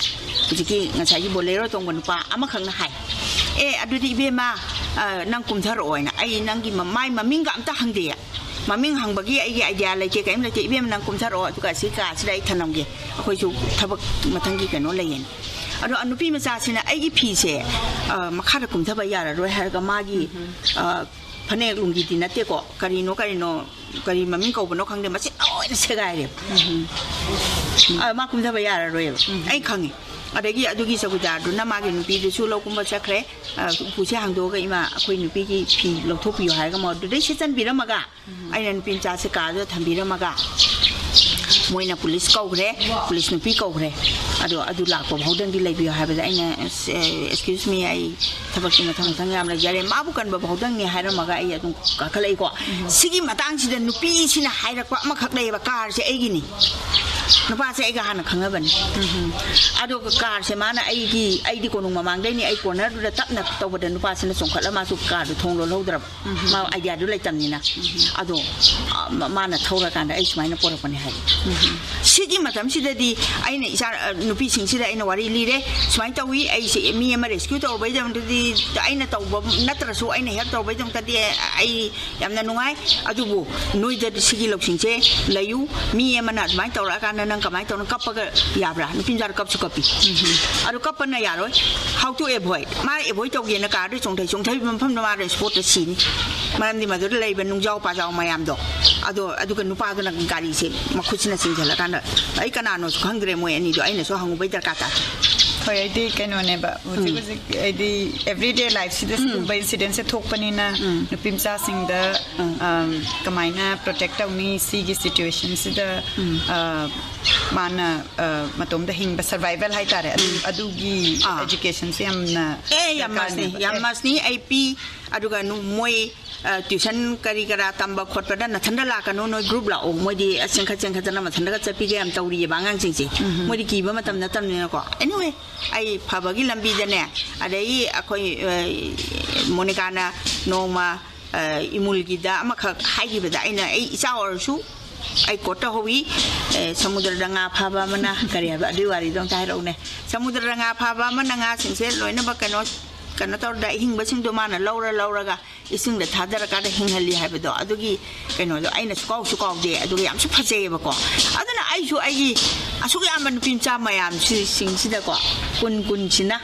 ꯍꯧꯖꯤꯛꯀꯤ ꯉꯁꯥꯏꯒꯤ ꯕꯣꯂꯦꯔꯣ ꯇꯣꯡꯕ ꯅꯨꯄꯥ ꯑꯃꯈꯛꯅ ꯍꯥꯏ꯫ "ꯑꯦ, ꯑꯗꯨꯗꯤ ꯏꯕꯦꯝꯃ, ꯑ, ꯅꯪ ꯀꯨꯝꯊꯔꯛꯑꯣ" ꯍꯥꯏꯅ꯫ ꯑꯩ ꯅꯪꯒꯤ ꯃ-, ꯃꯥꯏ ꯃꯃꯤꯡꯒ ꯑꯝꯇ ꯍꯪꯗꯦ꯫ ꯃꯃꯤꯡ ꯍꯪꯕꯒꯤ ꯑꯩꯒꯤ idea ꯂꯩꯇꯦ, ꯀꯔꯤꯝ ꯂꯩꯇꯦ꯫ "ꯏꯕꯦꯝꯃ, ꯅꯪ ꯀꯨꯝꯊꯔꯛꯑꯣ, ꯑꯗꯨꯒ ꯑꯁꯤ ꯀꯥꯁꯤꯗ ꯑꯩ ꯊꯅꯝꯒꯦ, ꯑꯩꯈꯣꯏꯁꯨ ꯊꯕꯛ ꯃꯊꯪꯒꯤ ꯀꯩꯅꯣ ꯂꯩꯌꯦꯅ"꯫ ꯑꯗꯣ ꯅꯨꯄꯤ ꯃꯆꯥꯁꯤꯅ ꯑꯩꯒꯤ ꯐꯤꯁꯦ, ꯑ, ꯃꯈꯥꯗ ꯀꯨꯝꯊꯕ ꯌꯥꯔꯔꯣꯏ ꯍꯥꯏꯔꯒ ꯃꯥꯒꯤ, ꯑ, ꯐꯅꯦꯛ ꯂꯨꯡꯒꯤꯗꯤ ꯅꯠꯇꯦꯀꯣ, ꯀꯔꯤꯅꯣ ꯀꯔꯤꯅꯣ, ꯀꯔꯤ ꯃꯃꯤꯡ ꯀꯧꯕꯅꯣ ꯈꯪꯗꯦ, ꯃꯁꯤ ꯂꯣꯏꯅ ꯁꯦꯒꯥꯏꯔꯦꯕ꯫ ꯑ, ꯃꯥ ꯀꯨꯝꯊꯕ ꯌꯥꯔꯔꯣꯏꯕ꯫ ꯑꯩ ꯈꯪꯉꯤ꯫ ꯑꯗꯒꯤ ꯑꯗꯨꯒꯤ ꯆꯧꯀꯤꯗꯥꯔꯗꯨꯅ ꯃꯥꯒꯤ ꯅꯨꯄꯤꯗꯨꯁꯨ ꯂꯧ ꯀꯨꯝꯕ ꯆꯠꯈ꯭ꯔꯦ꯫ ꯑ, "ꯎꯄꯨꯁꯦ ꯍꯥꯡꯗꯣꯛꯑꯒ, ꯏꯃꯥ, ꯑꯩꯈꯣꯏ ꯅꯨꯄꯤꯒꯤ ꯐꯤ ꯂꯧꯊꯣꯛꯄꯤꯌꯨ" ꯍꯥꯏꯔꯒ ꯃꯗꯨꯗꯩ ꯁꯦꯠꯆꯟꯕꯤꯔꯝꯃꯒ, ꯑꯩꯅ ꯅꯨꯄꯤ ꯃꯆꯥꯁꯦ ꯀꯥꯗꯨꯗ ꯊꯝꯕꯤꯔꯝꯃꯒ, ꯃꯣꯏꯅ ꯄꯨꯂꯤꯁ ꯀꯧꯈ꯭ꯔꯦ, ꯄꯨꯂꯤꯁ ꯅꯨꯄꯤ ꯀꯧꯈ꯭ꯔꯦ꯫ ꯑꯗꯣ ꯑꯗꯨ ꯂꯥꯛꯄ ꯐꯥꯎꯗꯪꯗꯤ ꯂꯩꯕꯤꯌꯨ ꯍꯥꯏꯕꯗ ꯑꯩꯅ, "ꯑꯁ, ꯑꯦ, excuse me, ꯑꯩ ꯊꯕꯛꯇꯤ ꯃꯊꯪ ꯃꯊꯪ ꯌꯥꯝ ꯂꯩꯖꯔꯦ, ꯃꯥꯕꯨ ꯀꯟꯕ ꯐꯥꯎꯗꯪꯅꯤ" ꯍꯥꯏꯔꯝꯃꯒ ꯑꯩ ꯑꯗꯨꯝ ꯀꯥꯈꯠꯂꯛꯏꯀꯣ꯫ ꯁꯤꯒꯤ ꯃꯇꯥꯡꯁꯤꯗ ꯅꯨꯄꯤꯁꯤꯅ ꯍꯥꯏꯔꯛꯄ ꯑꯃꯈꯛ ꯂꯩꯌꯦꯕ, "ꯀꯥꯔꯁꯦ ꯑꯩꯒꯤꯅꯤ"꯫ ꯅꯨꯄꯥꯁꯦ ꯑꯩꯒ ꯍꯥꯟꯅ ꯈꯪꯅꯕꯅꯤ꯫ ꯑꯗꯣ ꯀꯥꯔꯁꯦ ꯃꯥꯅ ꯑꯩꯒꯤ, ꯑꯩꯗꯤ ꯀꯣꯅꯨꯡ ꯃꯃꯥꯡꯗꯩꯅꯤ, ꯑꯩ ꯀꯣꯔꯅꯔꯗꯨꯗ ꯇꯞꯅ ꯇꯧꯕꯗ ꯅꯨꯄꯥꯁꯤꯅ ꯆꯣꯡꯈꯠꯂ ꯃꯥꯁꯨ ꯀꯥꯔꯗꯨ ꯊꯣꯡ ꯂꯣꯜꯍꯧꯗ꯭ꯔꯕ꯫ ꯃꯥ ꯑꯥꯏꯗꯤꯌꯥꯗꯨ ꯂꯩꯇꯕꯅꯤꯅ꯫ ꯑꯗꯣ, ꯑ, ꯃ-, ꯃꯥꯅ ꯊꯧꯔꯀꯥꯟꯗ ꯑꯩ ꯁꯨꯃꯥꯏꯅ ꯄꯣꯔꯛꯄꯅꯦ ꯍꯥꯏꯕ꯫ ꯁꯤꯒꯤ ꯃꯇꯝꯁꯤꯗꯗꯤ ꯑꯩꯅ ꯏꯆꯥ, ꯑ, ꯅꯨꯄꯤꯁꯤꯡꯁꯤꯗ ꯑꯩꯅ ꯋꯥꯔꯤ ꯂꯤꯔꯦ, ꯁꯨꯃꯥꯏꯅ ꯇꯧꯏ, ꯑꯩꯁꯦ ꯃꯤ ꯑꯃ ꯔꯦꯁꯀ꯭ꯌꯨ ꯇꯧꯔꯨꯕꯩꯗꯃꯛꯇꯗꯤ, ꯑꯩꯅ ꯇꯧꯕ ꯅꯠꯇ꯭ꯔꯁꯨ ꯑꯩꯅ ꯍꯦꯜꯞ ꯇꯧꯔꯨꯕꯩꯗꯃꯛꯇꯗꯤ ꯑꯩ ꯌꯥꯝꯅ ꯅꯨꯡꯉꯥꯏ꯫ ꯑꯗꯨꯕꯨ ꯅꯣꯏꯗ ꯁꯤꯒꯤ ꯂꯧꯁꯤꯡꯁꯦ ꯂꯩꯌꯨ, ꯃꯤ ꯑꯃꯅ ꯑꯗꯨꯃꯥꯏꯅ ꯇꯧꯔꯛꯑꯀꯥꯟꯗ ꯅꯪ ꯀꯃꯥꯏꯅ ꯇꯧꯅ ꯀꯞꯄꯒ ꯌꯥꯕ꯭ꯔꯥ? ꯅꯨꯄꯤ ꯃꯆꯥꯗꯣ ꯀꯞꯁꯨ ꯀꯞꯄꯤ꯫ ꯑꯗꯨ ꯀꯞꯄꯅ ꯌꯥꯔꯣꯏ꯫ How to avoid? ꯃꯥ ꯑꯦꯚꯣꯏꯗ ꯇꯧꯒꯦꯅ ꯀꯥꯔꯗ ꯆꯣꯡꯊꯩ, ꯆꯣꯡꯊꯩꯕ ꯃꯐꯝꯗ ꯃꯥ ꯁ꯭ꯄꯣꯠꯇ ꯁꯤꯅꯤ꯫ ꯃꯔꯝꯗꯤ ꯃꯗꯨꯗ ꯂꯩꯕ ꯅꯨꯡꯖꯥꯎ ꯄꯥꯖꯥꯎ ꯃꯌꯥꯝꯗꯣ, ꯑꯗꯣ, ꯑꯗꯨꯒ ꯅꯨꯄꯥꯗꯨꯅ ꯒꯥꯔꯤꯁꯦ ꯃꯈꯨꯠꯁꯤꯅ ꯆꯤꯡꯁꯤꯜꯂꯀꯥꯟꯗ, ꯑꯩ ꯀꯅꯥꯅꯣꯁꯨ ꯈꯪꯗ꯭ꯔꯦ ꯃꯣꯏ ꯑꯅꯤꯗꯣ, ꯑꯩꯅꯁꯨ ꯍꯪꯉꯨꯕꯩ ꯗꯔꯀꯥꯔ ꯇꯥꯗꯦ꯫ ꯍꯣꯏ, ꯑꯩꯗꯤ ꯀꯩꯅꯣꯅꯦꯕ, ꯍꯧꯖꯤꯛ ꯎꯝ꯫ ꯍꯧꯖꯤꯛ ꯑꯩꯗꯤ ꯑꯦꯕ꯭ꯔꯤꯗꯦ ꯂꯥꯏꯐꯁꯤꯗ ꯎꯝ꯫ ꯁꯤꯒꯨꯝꯕ ꯏꯟꯁꯤꯗꯦꯟꯁꯦ ꯊꯣꯛꯄꯅꯤꯅ, ꯎꯝ꯫ ꯅꯨꯄꯤ ꯃꯆꯥꯁꯤꯡꯗ, ꯎꯝ꯫ ꯑꯝ, ꯀꯃꯥꯏꯅ ꯄ꯭ꯔꯣꯇꯦꯛ ꯇꯧꯅꯤ ꯁꯤꯒꯤ ꯁꯤꯆꯨꯋꯦꯁꯟꯁꯤꯗ, ꯎꯝ꯫ ꯑ, ꯃꯥꯅ, ꯑ, ꯃꯇꯣꯝꯗ ꯍꯤꯡꯕ, ꯁꯔꯚꯥꯏꯚꯦꯜ ꯍꯥꯏꯇꯥꯔꯦ, ꯑꯗꯨ, ꯎꯝ꯫ ꯑꯗꯨꯒꯤ ꯑꯥ꯫ ꯑꯦꯖꯨꯀꯦꯁꯟꯁꯦ ꯌꯥꯝꯅ ꯑꯦ, ꯌꯥꯝ ꯗꯔꯀꯥꯔꯅꯦꯕ꯫ ꯃꯁꯅꯤ, ꯌꯥꯝ ꯑꯦ꯫ ꯃꯁꯅꯤ꯫ ꯑꯩ ꯄꯤ, ꯑꯗꯨꯒ ꯅꯨ-, ꯃꯣꯏ, ꯑ, ꯇ꯭ꯌꯨꯁꯟ ꯀꯔꯤ ꯀꯔꯥ ꯇꯝꯕ ꯈꯣꯠꯄꯗ ꯅꯊꯟꯗ ꯂꯥꯛꯀꯅꯨ, ꯅꯣꯏ ꯒ꯭ꯔꯨꯞ ꯂꯥꯛꯑꯣ꯫ ꯃꯣꯏꯗꯤ ꯑꯁ ꯆꯦꯟꯈꯠ ꯆꯦꯟꯈꯠꯇꯅ ꯃꯊꯟꯇꯒ ꯆꯠꯄꯤꯒ ꯌꯥꯝ ꯇꯧꯔꯤꯑꯕ ꯑꯉꯥꯡꯁꯤꯡꯁꯦ꯫ ꯎꯝ꯫ ꯃꯣꯏꯗꯤ ꯀꯤꯕ ꯃꯇꯝ ꯅꯠꯇꯕꯅꯤꯅꯀꯣ꯫ Anyway, ꯑꯩ ꯐꯕꯒꯤ ꯂꯝꯕꯤꯗꯅꯦ, ꯑꯗꯩ ꯑꯩꯈꯣꯏ, ꯑ, ꯃꯣꯅꯤꯀꯥꯅ ꯅꯣꯡꯃ, ꯑ, ꯏꯃꯨꯜꯒꯤꯗ ꯑꯃꯈꯛ ꯍꯥꯏꯈꯤꯕꯗ ꯑꯩꯅ, ꯑꯩ ꯏꯆꯥ ꯑꯣꯏꯔꯁꯨ ꯑꯩ ꯀꯣꯠ ꯇꯧꯍꯧꯏ, ꯑꯦ, "ꯁꯃꯨꯗ꯭ꯔꯗ ꯉꯥ ꯐꯥꯕ ꯑꯃꯅ" ꯀꯔꯤ ꯍꯥꯏꯕ, ꯑꯗꯨꯒꯤ ꯋꯥꯔꯤꯗꯣ ꯑꯝꯇ ꯍꯥꯏꯔꯛꯎꯅꯦ꯫ ꯁꯃꯨꯗ꯭ꯔꯗ ꯉꯥ ꯐꯥꯕ ꯑꯃꯅ ꯉꯥꯁꯤꯡꯁꯦ ꯂꯣꯏꯅꯃꯛ ꯀꯩꯅꯣ, ꯀꯩꯅꯣ ꯇꯧꯔꯗ ꯑꯍꯤꯡꯕꯁꯤꯡꯗꯣ ꯃꯥꯅ ꯂꯧꯔ ꯂꯧꯔꯒ ꯏꯁꯤꯡꯗ ꯊꯥꯗꯔꯀꯥꯟꯗ ꯍꯤꯡꯍꯜꯂꯤ ꯍꯥꯏꯕꯗꯣ, ꯑꯗꯨꯒꯤ ꯀꯩꯅꯣꯗꯣ ꯑꯩꯅꯁꯨ ꯀꯥꯎꯁꯨ ꯀꯥꯎꯗꯦ, ꯑꯗꯨꯒ ꯌꯥꯝꯁꯨ ꯐꯖꯩꯌꯦꯕꯀꯣ꯫ ꯑꯗꯨꯅ ꯑꯩꯁꯨ ꯑꯩꯒꯤ ꯑꯁꯨꯛ ꯌꯥꯝꯕ ꯅꯨꯄꯤ ꯃꯆꯥ ꯃꯌꯥꯝꯁꯤꯡꯁꯤꯗꯀꯣ, ꯀꯨꯟ ꯀꯨꯟꯁꯤꯅ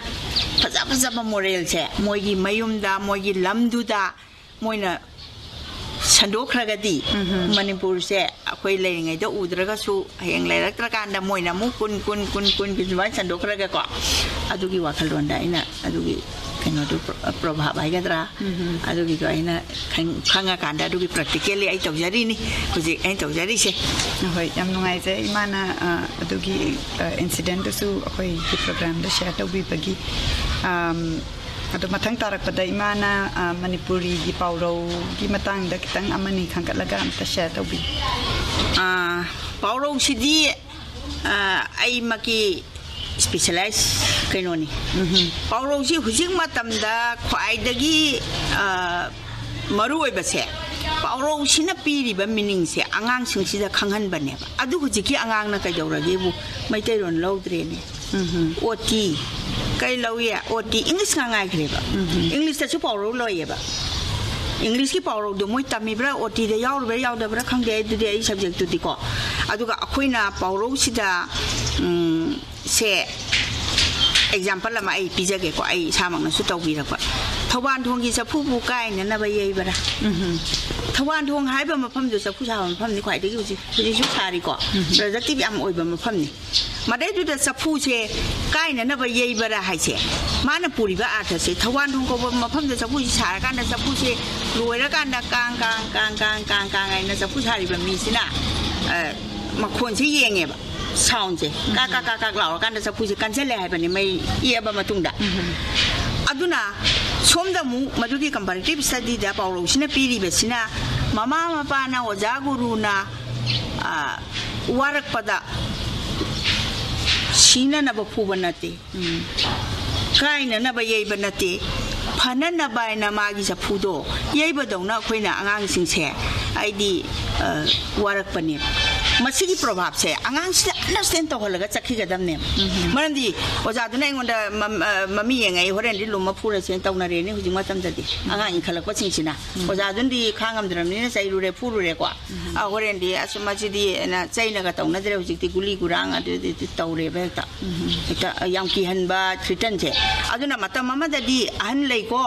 ꯐꯖ ꯐꯖꯕ ꯃꯣꯔꯦꯜꯁꯦ ꯃꯣꯏꯒꯤ ꯃꯌꯨꯝꯗ, ꯃꯣꯏꯒꯤ ꯂꯝꯗꯨꯗ ꯃꯣꯏꯅ ꯁꯟꯗꯣꯛꯈ꯭ꯔꯒꯗꯤ, ꯎꯝꯍꯨꯝ꯫ ꯃꯅꯤꯄꯨꯔꯁꯦ ꯑꯩꯈꯣꯏ ꯂꯩꯔꯤꯉꯩꯗ ꯎꯗ꯭ꯔꯒꯁꯨ ꯍꯌꯦꯡ ꯂꯩꯔꯛꯇ꯭ꯔꯀꯥꯟꯗ ꯃꯣꯏꯅ ꯑꯃꯨꯛ ꯀꯨꯟ, ꯀꯨꯟ, ꯀꯨꯟ, ꯀꯨꯟ, ꯀꯨꯟ ꯁꯨꯃꯥꯏꯅ ꯁꯟꯗꯣꯛꯈ꯭ꯔꯒꯀꯣ, ꯑꯗꯨꯒꯤ ꯋꯥꯈꯜꯂꯣꯟꯗ ꯑꯩꯅ ꯑꯗꯨꯒꯤ ꯀꯩꯅꯣꯗꯨ, ꯄ꯭ꯔ-, ꯄ꯭ꯔꯣꯚꯥꯕ ꯍꯥꯏꯒꯗ꯭ꯔꯥ, ꯎꯝꯍꯨꯝ꯫ ꯑꯗꯨꯒꯤꯗꯣ ꯑꯩꯅ ꯈꯪ-, ꯈꯪꯉꯀꯥꯟꯗ ꯑꯗꯨꯒꯤ ꯄ꯭ꯔꯦꯛꯇꯤꯀꯦꯜꯂꯤ ꯑꯩ ꯇꯧꯖꯔꯤꯅꯤ ꯍꯧꯖꯤꯛ ꯑꯩꯅ ꯇꯧꯖꯔꯤꯁꯦ꯫ ꯍꯣꯏ, ꯌꯥꯝ ꯅꯨꯡꯉꯥꯏꯖꯩ ꯏꯃꯥꯅ, ꯑ, ꯑꯗꯨꯒꯤ, ꯑ, ꯏꯟꯁꯤꯗꯦꯟꯗꯨꯁꯨ ꯑꯩꯈꯣꯏꯒꯤ ꯄ꯭ꯔꯣꯒ꯭ꯔꯥꯝꯗ ꯁꯤꯌꯔ ꯇꯧꯕꯤꯕꯒꯤ꯫ ꯑꯝ, ꯑꯗꯣ ꯃꯊꯪ ꯇꯥꯔꯛꯄꯗ ꯏꯃꯥꯅ, ꯑ, ꯃꯅꯤꯄꯨꯔꯤꯒꯤ ꯄꯥꯎꯔꯧꯒꯤ ꯃꯇꯥꯡꯗ ꯈꯤꯇꯪ ꯑꯃꯅꯤ ꯈꯟꯒꯠꯂꯒ ꯑꯝꯇ ꯁꯤꯌꯔ ꯇꯧꯕꯤꯌꯨ꯫ ꯑꯥ, ꯄꯥꯎꯔꯧꯁꯤꯗꯤ ꯑꯩꯃꯛꯀꯤ ꯁ꯭ꯄꯦꯁꯦꯂꯥꯏꯁ ꯀꯩꯅꯣꯅꯤ꯫ ꯄꯥꯎꯔꯧꯁꯤ ꯍꯧꯖꯤꯛ ꯃꯇꯝꯗ ꯈ꯭ꯋꯥꯏꯗꯒꯤ ꯃꯔꯨ ꯑꯣꯏꯕꯁꯦ, ꯄꯥꯎꯔꯧꯁꯤꯅ ꯄꯤꯔꯤꯕ ꯃꯤꯅꯤꯡꯁꯦ ꯑꯉꯥꯡꯁꯤꯡꯁꯤꯗ ꯈꯪꯍꯟꯕꯅꯦꯕ꯫ ꯑꯗꯨ ꯍꯧꯖꯤꯛꯀꯤ ꯑꯉꯥꯡꯅ ꯀꯩꯗꯧꯔꯒꯦꯕꯨ ꯃꯩꯇꯩꯂꯣꯟ ꯂꯧꯗ꯭ꯔꯦꯅꯦ꯫ O T. ꯀꯩ ꯂꯧꯏ? O T. ꯏꯪꯂꯤꯁ ꯉꯥꯛ ꯉꯥꯏꯈ꯭ꯔꯦꯕ꯫ ꯏꯪꯂꯤꯁꯇꯁꯨ ꯄꯥꯎꯔꯧ ꯂꯣꯏꯌꯦꯕ꯫ ꯏꯪꯂꯤꯁꯀꯤ ꯄꯥꯎꯔꯧꯗꯣ ꯃꯣꯏ ꯇꯝꯃꯤꯕ꯭ꯔꯥ, ꯑꯣ ꯇꯤꯗ ꯌꯥꯎꯔꯤꯕ꯭ꯔꯥ ꯌꯥꯎꯗꯕ꯭ꯔꯥ ꯈꯪꯗꯦ, ꯑꯗꯨꯗꯤ ꯑꯩ ꯁꯕꯖꯦꯛꯇꯨꯗꯤꯀꯣ꯫ ꯑꯗꯨꯒ ꯑꯩꯈꯣꯏꯅ ꯄꯥꯎꯔꯧꯁꯤꯗ, ꯎꯝ, ꯁꯦ ꯑꯦꯛꯖꯥꯝꯄꯜ ꯑꯃ ꯑꯩ ꯄꯤꯖꯒꯦꯀꯣ, ꯑꯩ ꯏꯁꯥꯃꯛꯅꯁꯨ ꯇꯧꯕꯤꯔꯛꯄ꯫ "ꯊꯧꯕꯥꯟ ꯊꯣꯡꯒꯤ ꯆꯐꯨꯕꯨ ꯀꯥꯏꯅꯅꯕ ꯌꯩꯕꯔꯥ?" ꯊꯧꯕꯥꯟ ꯊꯣꯡ ꯍꯥꯏꯕ ꯃꯐꯝꯗꯨ ꯆꯐꯨ ꯁꯥꯕ ꯃꯐꯝꯅꯤ, ꯈ꯭ꯋꯥꯏꯗꯒꯤ ꯍꯧꯖꯤꯛ, ꯍꯧꯖꯤꯛꯁꯨ ꯁꯥꯔꯤꯀꯣ, ꯄ꯭ꯔꯗꯛꯇꯤꯚ ꯌꯥꯝ ꯑꯣꯏꯕ ꯃꯐꯝꯅꯤ꯫ ꯃꯗꯩꯗꯨꯗ ꯆꯐꯨꯁꯦ ꯀꯥꯏꯅꯅꯕ ꯌꯩꯕꯔꯥ ꯍꯥꯏꯁꯦ, ꯃꯥꯅ ꯄꯨꯔꯤꯕ ꯑꯥꯔꯊꯁꯦ, ꯊꯧꯕꯥꯟ ꯊꯣꯡ ꯀꯧꯕ ꯃꯐꯝꯗ ꯆꯐꯨꯁꯤ ꯁꯥꯔꯀꯥꯟꯗ, ꯆꯐꯨꯁꯦ ꯂꯣꯏꯔꯀꯥꯟꯗ ꯀꯥꯡ, ꯀꯥꯡ, ꯀꯥꯡ, ꯀꯥꯡ, ꯀꯥꯡ, ꯀꯥꯡ ꯍꯥꯏꯅ ꯆꯐꯨ ꯁꯥꯔꯤꯕ ꯃꯤꯁꯤꯅ, ꯑ, ꯃꯈꯣꯟꯁꯦ ꯌꯦꯡꯉꯦꯕ, ꯁꯥꯎꯟꯁꯦ꯫ ꯀꯥꯛ, ꯀꯥꯛ, ꯀꯥꯛ, ꯀꯥꯛ ꯂꯥꯎꯔꯀꯥꯟꯗ ꯆꯐꯨꯁꯦ ꯀꯟꯁꯤꯜꯂꯦ ꯍꯥꯏꯕꯅꯤ, ꯃꯩ ꯏꯛꯑꯕ ꯃꯇꯨꯡꯗ꯫ ꯑꯗꯨꯅ ꯁꯣꯝꯗ ꯑꯃꯨꯛ ꯃꯗꯨꯒꯤ ꯀꯝꯄꯥꯔꯦꯇꯤꯚ ꯁ꯭ꯇꯗꯤꯗ ꯄꯥꯎꯔꯧꯁꯤꯅ ꯄꯤꯔꯤꯕꯁꯤꯅ, ꯃꯃꯥ ꯃꯄꯥꯅ, ꯑꯣꯖꯥ ꯒꯨꯔꯨꯅ, ꯑ, ꯋꯥꯔꯛꯄꯗ ꯁꯤꯅꯅꯕ ꯐꯨꯕ ꯅꯠꯇꯦ, ꯀꯥꯏꯅꯅꯕ ꯌꯩꯕ ꯅꯠꯇꯦ, ꯐꯅꯅꯕ ꯍꯥꯏꯅ ꯃꯥꯒꯤ ꯆꯐꯨꯗꯣ ꯌꯩꯕꯗꯧꯅ ꯑꯩꯈꯣꯏꯅ ꯑꯉꯥꯡꯁꯤꯡꯁꯦ, ꯍꯥꯏꯗꯤ, ꯑ, ꯋꯥꯔꯛꯄꯅꯦꯕ꯫ ꯃꯁꯤꯒꯤ ꯄ꯭ꯔꯣꯚꯥꯞꯁꯦ ꯑꯉꯥꯡꯁꯤꯗ ꯑꯟꯗꯔꯁ꯭ꯇꯦꯟ ꯇꯧꯍꯜꯂꯒ ꯆꯠꯈꯤꯒꯗꯕꯅꯦꯕ꯫ ꯃꯔꯝꯗꯤ ꯑꯣꯖꯥꯗꯨꯅ ꯑꯩꯉꯣꯟꯗ ꯃꯝ-, ꯑ, ꯃꯃꯤ ꯌꯦꯡꯉꯛꯏ, "ꯍꯣꯔꯦꯟꯗꯤ ꯂꯨꯝꯃ ꯐꯨꯔꯁꯦꯅ" ꯇꯧꯅꯔꯦꯅꯦ ꯍꯧꯖꯤꯛ ꯃꯇꯝꯗꯗꯤ꯫ ꯑꯉꯥꯡ ꯏꯟꯈꯠꯂꯛꯄꯁꯤꯡꯁꯤꯅ ꯑꯣꯖꯥꯗꯨꯅꯗꯤ ꯈꯥꯡꯉꯝꯗ꯭ꯔꯕꯅꯤꯅ ꯆꯩꯔꯨꯔꯦ, ꯐꯨꯔꯨꯔꯦꯀꯣ꯫ "ꯑ, ꯍꯣꯔꯦꯟꯗꯤ ꯑꯁ ꯃꯁꯤꯗꯤ" ꯑꯅ ꯆꯩꯅꯒ ꯇꯧꯅꯗ꯭ꯔꯦ ꯍꯧꯖꯤꯛꯇꯤ, ꯒꯨꯂꯤ ꯒꯨꯔꯥꯡ ꯑꯗꯨ, ꯑꯗꯨ, ꯑꯗꯨ ꯇꯧꯔꯦꯕ ꯍꯦꯛꯇ꯫ ꯍꯦꯛꯇ ꯌꯥꯝ ꯀꯤꯍꯟꯕ, ꯊ꯭ꯔꯤꯇꯟꯁꯦ꯫ ꯑꯗꯨꯅ ꯃꯇꯝ ꯑꯃꯗꯗꯤ ꯑꯍꯟ ꯂꯩꯀꯣ,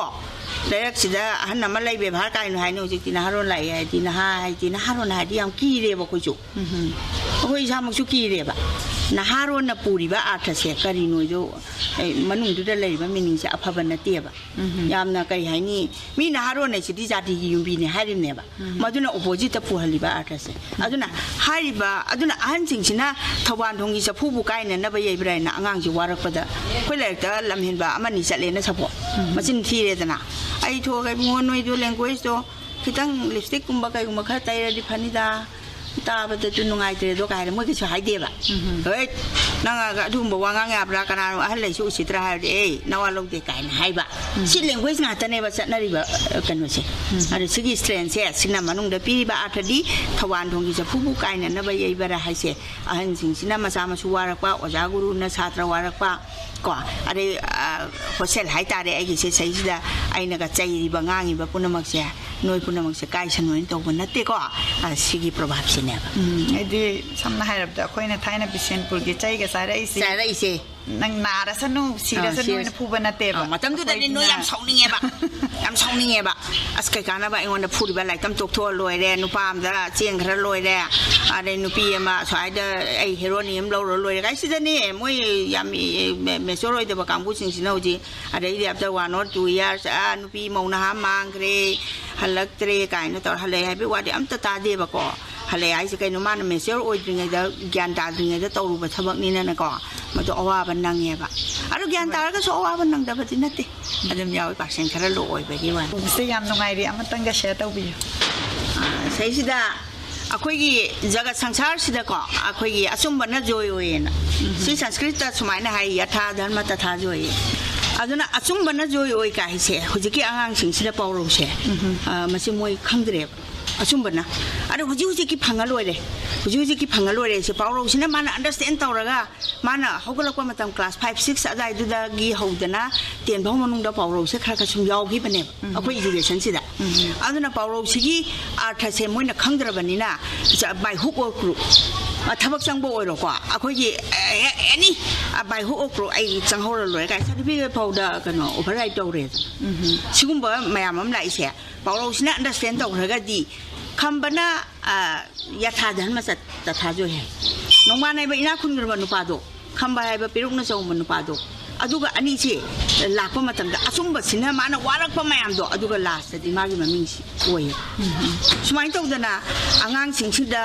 ꯂꯩꯔꯛꯁꯤꯗ ꯑꯍꯟ ꯑꯃ ꯂꯩ, "ꯕꯦꯕꯥꯔ ꯀꯥꯏꯅꯣ" ꯍꯥꯏꯅꯤ꯫ ꯍꯧꯖꯤꯛꯇꯤ ꯅꯍꯥꯔꯣꯟ ꯂꯥꯛꯑꯦ ꯍꯥꯏꯗꯤ, ꯅꯍꯥ ꯍꯥꯏꯗꯤ, ꯅꯍꯥꯔꯣꯟ ꯍꯥꯏꯗꯤ ꯌꯥꯝ ꯀꯤꯔꯦꯕ ꯑꯩꯈꯣꯏꯁꯨ꯫ ꯑꯩꯈꯣꯏ ꯏꯁꯥꯃꯛꯁꯨ ꯀꯤꯔꯦꯕ꯫ ꯅꯍꯥꯔꯣꯟꯅ ꯄꯨꯔꯤꯕ ꯑꯥꯔꯊꯁꯦ ꯀꯔꯤꯅꯣꯗꯣ, ꯑꯦ, ꯃꯅꯨꯡꯗꯨꯗ ꯂꯩꯔꯤꯕ ꯃꯤꯅꯤꯡꯁꯦ ꯑꯐꯕ ꯅꯠꯇꯦꯕ꯫ ꯌꯥꯝꯅ, ꯀꯔꯤ ꯍꯥꯏꯅꯤ, ꯃꯤ ꯅꯍꯥꯔꯣꯟ ꯍꯥꯏꯁꯤꯗꯤ ꯖꯥꯇꯤꯒꯤ ꯌꯨꯝꯕꯤꯅꯦ ꯍꯥꯏꯔꯤꯕꯅꯦꯕ꯫ ꯃꯗꯨꯅ ꯑꯣꯄꯣꯖꯤꯠꯇ ꯄꯨꯍꯜꯂꯤꯕ ꯑꯥꯔꯊꯁꯦ꯫ ꯑꯗꯨꯅ ꯍꯥꯏꯔꯤꯕ, ꯑꯗꯨꯅ ꯑꯍꯟꯁꯤꯡꯁꯤꯅ "ꯊꯧꯕꯥꯟ ꯊꯣꯡꯒꯤ ꯆꯐꯨꯕꯨ ꯀꯥꯏꯅꯅꯕ ꯌꯩꯕ꯭ꯔꯥ" ꯍꯥꯏꯅ ꯑꯉꯥꯡꯁꯤ ꯋꯥꯔꯛꯄꯗ, ꯑꯩꯈꯣꯏ ꯂꯥꯏꯔꯤꯛꯇ ꯂꯝꯍꯦꯟꯕ ꯑꯃꯅꯤ ꯆꯠꯂꯦꯅ ꯁꯄꯣ, ꯃꯆꯤꯟ ꯊꯤꯔꯦꯗꯅ꯫ "ꯑꯩ ꯊꯣꯛꯑꯒ ꯏꯕꯨꯡꯉꯣ ꯅꯣꯏꯗꯣ ꯂꯦꯡꯒ꯭ꯋꯦꯖꯇꯣ ꯈꯤꯇꯪ ꯂꯤꯞꯁꯇꯤꯛꯀꯨꯝꯕ ꯀꯩꯒꯨꯝꯕ ꯈꯔ ꯇꯩꯔꯗꯤ ꯐꯅꯤꯗ, ꯇꯥꯕꯗꯁꯨ ꯅꯨꯡꯉꯥꯏꯇ꯭ꯔꯦꯗꯣ ꯀꯥꯏꯅ ꯃꯣꯏ ꯀꯩꯁꯨ ꯍꯥꯏꯗꯦꯕ꯫ ꯎꯝ꯫ "ꯍꯣꯏ, ꯅꯪ ꯑꯗꯨꯒꯨꯝꯕ ꯋꯥ ꯉꯥꯡ ꯌꯥꯕ꯭ꯔꯥ? ꯀꯅꯥꯅꯣ ꯑꯍꯜ ꯂꯩꯁꯨ ꯎꯁꯤꯠꯇ꯭ꯔꯥ?" ꯍꯥꯏꯕꯗꯤ, "ꯑꯦ, ꯅꯋꯥ ꯂꯧꯗꯦ" ꯀꯥꯏꯅ ꯍꯥꯏꯕ꯫ ꯎꯝ꯫ ꯁꯤ language ꯉꯥꯛꯇꯅꯦꯕ ꯆꯠꯅꯔꯤꯕ, ꯑ, ꯀꯩꯅꯣꯁꯦ꯫ ꯎꯝ꯫ ꯑꯗꯣ ꯁꯤꯒꯤ strain ꯁꯦ, ꯁꯤꯅ ꯃꯅꯨꯡꯗ ꯄꯤꯔꯤꯕ ꯑꯥꯔꯊꯗꯤ, ꯊꯧꯕꯥꯟ ꯊꯣꯡꯒꯤ ꯆꯐꯨꯕꯨ ꯀꯥꯏꯅꯅꯕ ꯌꯩꯕꯔꯥ ꯍꯥꯏꯁꯦ, ꯑꯍꯟꯁꯤꯡꯁꯤꯅ ꯃꯆꯥ ꯃꯁꯨ ꯋꯥꯔꯛꯄ, ꯑꯣꯖꯥ ꯒꯨꯔꯨꯅ ꯁꯥꯇ꯭ꯔ ꯋꯥꯔꯛꯄ, ꯀꯣ, ꯑꯗꯩ, ꯑ, hostel ꯍꯥꯏꯇꯥꯔꯦ ꯑꯩꯒꯤꯁꯦ, ꯁꯤꯁꯤꯗ ꯑꯩꯅꯒ ꯆꯩꯔꯤꯕ, ꯉꯥꯡꯉꯤꯕ ꯄꯨꯝꯅꯃꯛꯁꯦ, ꯅꯣꯏ ꯄꯨꯝꯅꯃꯛꯁꯦ ꯀꯥꯏꯁꯅꯨ ꯍꯥꯏꯅ ꯇꯧꯕ ꯅꯠꯇꯦꯀꯣ꯫ ꯑ, ꯁꯤꯒꯤ proverb ꯁꯤꯅꯦꯕ꯫ ꯎꯝ, ꯍꯥꯏꯗꯤ, ꯁꯝꯅ ꯍꯥꯏꯔꯕꯗ, ꯑꯩꯈꯣꯏꯅ ꯊꯥꯏꯅ ꯕꯤꯁꯦꯟꯄꯨꯔꯒꯤ ꯆꯩꯒ ꯆꯥꯔꯛꯏꯁꯦ꯫ ꯆꯥꯔꯛꯏꯁꯦ꯫ ꯅꯪ ꯅꯥꯔꯁꯅꯨ, ꯁꯤꯔꯁꯅꯨ ꯑꯥ, ꯁꯤꯔ-, ꯍꯥꯏꯅ ꯐꯨꯕ ꯅꯠꯇꯦꯕ꯫ ꯑꯥ, ꯃꯇꯝꯗꯨꯗꯅꯦ ꯅꯣꯏ ꯌꯥꯝ ꯑꯩꯈꯣꯏꯅ ꯁꯥꯎꯅꯤꯡꯉꯦꯕ꯫ ꯌꯥꯝ ꯁꯥꯎꯅꯤꯡꯉꯦꯕ꯫ "ꯑꯁ, ꯀꯩ ꯀꯥꯟꯅꯕ ꯑꯩꯉꯣꯟꯗ ꯐꯨꯔꯤꯕ? ꯂꯥꯏꯔꯤꯛ ꯇꯝ ꯇꯣꯛꯊꯣꯛꯑ ꯂꯣꯏꯔꯦ, ꯅꯨꯄꯥ ꯑꯝꯗ ꯆꯦꯟꯈ꯭ꯔ ꯂꯣꯏꯔꯦ, ꯑꯗꯩ ꯅꯨꯄꯤ ꯑꯃ ꯁ꯭ꯋꯥꯏꯗ ꯑꯩ ꯍꯦꯔꯣꯅꯤ ꯑꯃ ꯂꯧꯔ ꯂꯣꯏꯔꯦ" ꯀꯥꯏ ꯁꯤꯗꯅꯦ ꯃꯣꯏ ꯌꯥꯝ, ꯑꯦ, mature ꯑꯣꯏꯗꯕ ꯀꯥꯡꯕꯨꯁꯤꯡꯁꯤꯅ ꯍꯧꯖꯤꯛ, ꯑꯗꯩꯗꯤ after one or two years, "ꯑꯥ, ꯅꯨꯄꯤ ꯃꯧ ꯅꯍꯥ ꯃꯥꯡꯈ꯭ꯔꯦ, ꯍꯜꯂꯛꯇ꯭ꯔꯦ" ꯀꯥꯏꯅ ꯇꯧꯔ ꯍꯜꯂꯛꯑꯦ ꯍꯥꯏꯕꯒꯤ ꯋꯥꯗꯤ ꯑꯝꯇ ꯇꯥꯗꯦꯕꯀꯣ꯫ ꯍꯜꯂꯛꯑꯦ ꯍꯥꯏꯁꯦ ꯀꯩꯅꯣ? ꯃꯥꯅ mature ꯑꯣꯏꯗ꯭ꯔꯤꯉꯩꯗ, ꯒ꯭ꯌꯥꯟ ꯇꯥꯗ꯭ꯔꯤꯉꯩꯗ ꯇꯧꯔꯨꯕ ꯊꯕꯛꯅꯤꯅꯅꯀꯣ, ꯃꯗꯨ ꯑꯋꯥꯕ ꯅꯪꯉꯦꯕ꯫ ꯑꯗꯨ ꯒ꯭ꯌꯥꯟ ꯇꯥꯔꯒꯁꯨ ꯑꯋꯥꯕ ꯅꯪꯗꯕꯗꯤ ꯅꯠꯇꯦ꯫ ꯑꯗꯨꯝ ꯌꯥꯎꯋꯤ, percent ꯈꯔ low ꯑꯣꯏꯕꯒꯤ ꯋꯥꯅꯤ꯫ ꯎꯕꯁꯦ ꯌꯥꯝ ꯅꯨꯡꯉꯥꯏꯔꯤ, ꯑꯃꯇꯪꯒ share ꯇꯧꯕꯤꯌꯨ꯫ ꯑꯥ, ꯁꯤꯗꯩꯁꯤꯗ ꯑꯩꯈꯣꯏꯒꯤ ꯖꯒꯠ ꯁꯪꯁꯥꯔꯁꯤꯗꯀꯣ, ꯑꯩꯈꯣꯏꯒꯤ "ꯑꯆꯨꯝꯕꯅ ꯖꯣꯏ ꯑꯣꯏꯌꯦꯅ", ꯎꯝ꯫ ꯁꯤ ꯁꯪꯁꯀ꯭ꯔꯤꯠꯇ ꯁꯨꯃꯥꯏꯅ ꯍꯥꯏ, "ꯌꯊꯥ ꯙꯔꯃ ꯇꯊꯥ ꯖꯣꯏ"꯫ ꯑꯗꯨꯅ ꯑꯆꯨꯝꯕꯅ ꯖꯣꯏ ꯑꯣꯏ ꯀꯥꯏꯁꯦ ꯍꯧꯖꯤꯛꯀꯤ ꯑꯉꯥꯡꯁꯤꯡꯁꯤꯗ ꯄꯥꯎꯔꯧꯁꯦ, ꯎꯝ꯫ ꯑꯥ, ꯃꯁꯤ ꯃꯣꯏ ꯈꯪꯗ꯭ꯔꯦꯕ꯫ ꯑꯆꯨꯝꯕꯅ꯫ ꯑꯗꯣ ꯍꯧꯖꯤꯛ ꯍꯧꯖꯤꯛꯀꯤ ꯐꯪꯉ ꯂꯣꯏꯔꯦ꯫ ꯍꯧꯖꯤꯛ ꯍꯧꯖꯤꯛꯀꯤ ꯐꯪꯉ ꯂꯣꯏꯔꯦ꯫ ꯁꯤ ꯄꯥꯎꯔꯧꯁꯤꯅ ꯃꯥꯅ understand ꯇꯧꯔꯒ, ꯃꯥꯅ ꯍꯧꯒꯠꯂꯛꯄ ꯃꯇꯝ class five, six ꯑꯗꯨꯋꯥꯏꯗꯨꯗꯒꯤ ꯍꯧꯗꯅ ten ꯐꯥꯎ ꯃꯅꯨꯡꯗ ꯄꯥꯎꯔꯧꯁꯦ ꯈꯔ ꯈꯔ ꯁꯨꯝ ꯌꯥꯎꯈꯤꯕꯅꯦꯕ, ꯎꯝ꯫ ꯑꯩꯈꯣꯏ educationꯁꯤꯗ꯫ ꯎꯝ꯫ ꯑꯗꯨꯅ ꯄꯥꯎꯔꯧꯁꯤꯒꯤ ꯑꯥꯔꯊꯁꯦ ꯃꯣꯏꯅ ꯈꯪꯗ꯭ꯔꯕꯅꯤꯅ, ꯆ-, by hook or crook, ꯑ, ꯊꯕꯛ ꯆꯪꯕ ꯑꯣꯏꯔꯣꯀꯣ, ꯑꯩꯈꯣꯏꯒꯤ, ꯑ, any, ꯑ, by hook or crook ꯑꯩ ꯆꯪꯍꯧꯔ ꯂꯣꯏꯔꯦ ꯀꯥꯏ certificate ꯐꯥꯎꯗ ꯀꯩꯅꯣ override ꯇꯧꯔꯦꯗꯅ꯫ ꯎꯝ꯫ ꯁꯤꯒꯨꯝꯕ ꯃꯌꯥꯝ ꯑꯃ ꯂꯥꯛꯏꯁꯦ ꯄꯥꯎꯔꯧꯁꯤꯅ understand ꯇꯧꯈ꯭ꯔꯒꯗꯤ, ꯈꯝꯕꯅ, ꯑ, ꯌꯊꯥ ꯙꯔꯃ ꯆꯠ-, ꯇꯊꯥ ꯖꯣꯏ ꯍꯥꯏ꯫ ꯅꯣꯡꯃꯥꯟ ꯍꯥꯏꯕ ꯏꯅꯥꯛ ꯈꯨꯟꯈ꯭ꯔꯕ ꯅꯨꯄꯥꯗꯣ, ꯈꯝꯕ ꯍꯥꯏꯕ ꯄꯦꯔꯨꯛꯅ ꯆꯥꯎꯕ ꯅꯨꯄꯥꯗꯣ, ꯑꯗꯨꯒ ꯑꯅꯤꯁꯦ ꯂꯥꯛꯄ ꯃꯇꯝꯗ ꯑꯆꯨꯝꯕꯁꯤꯅ ꯃꯥꯅ ꯋꯥꯔꯛꯄ ꯃꯌꯥꯝꯗꯣ, ꯑꯗꯨꯒ lastꯇꯗꯤ ꯃꯥꯒꯤ ꯃꯃꯤꯡꯁꯤ ꯑꯣꯏꯌꯦ꯫ ꯁꯨꯃꯥꯏꯅ ꯇꯧꯗꯅ ꯑꯉꯥꯡꯁꯤꯡꯁꯤꯗ,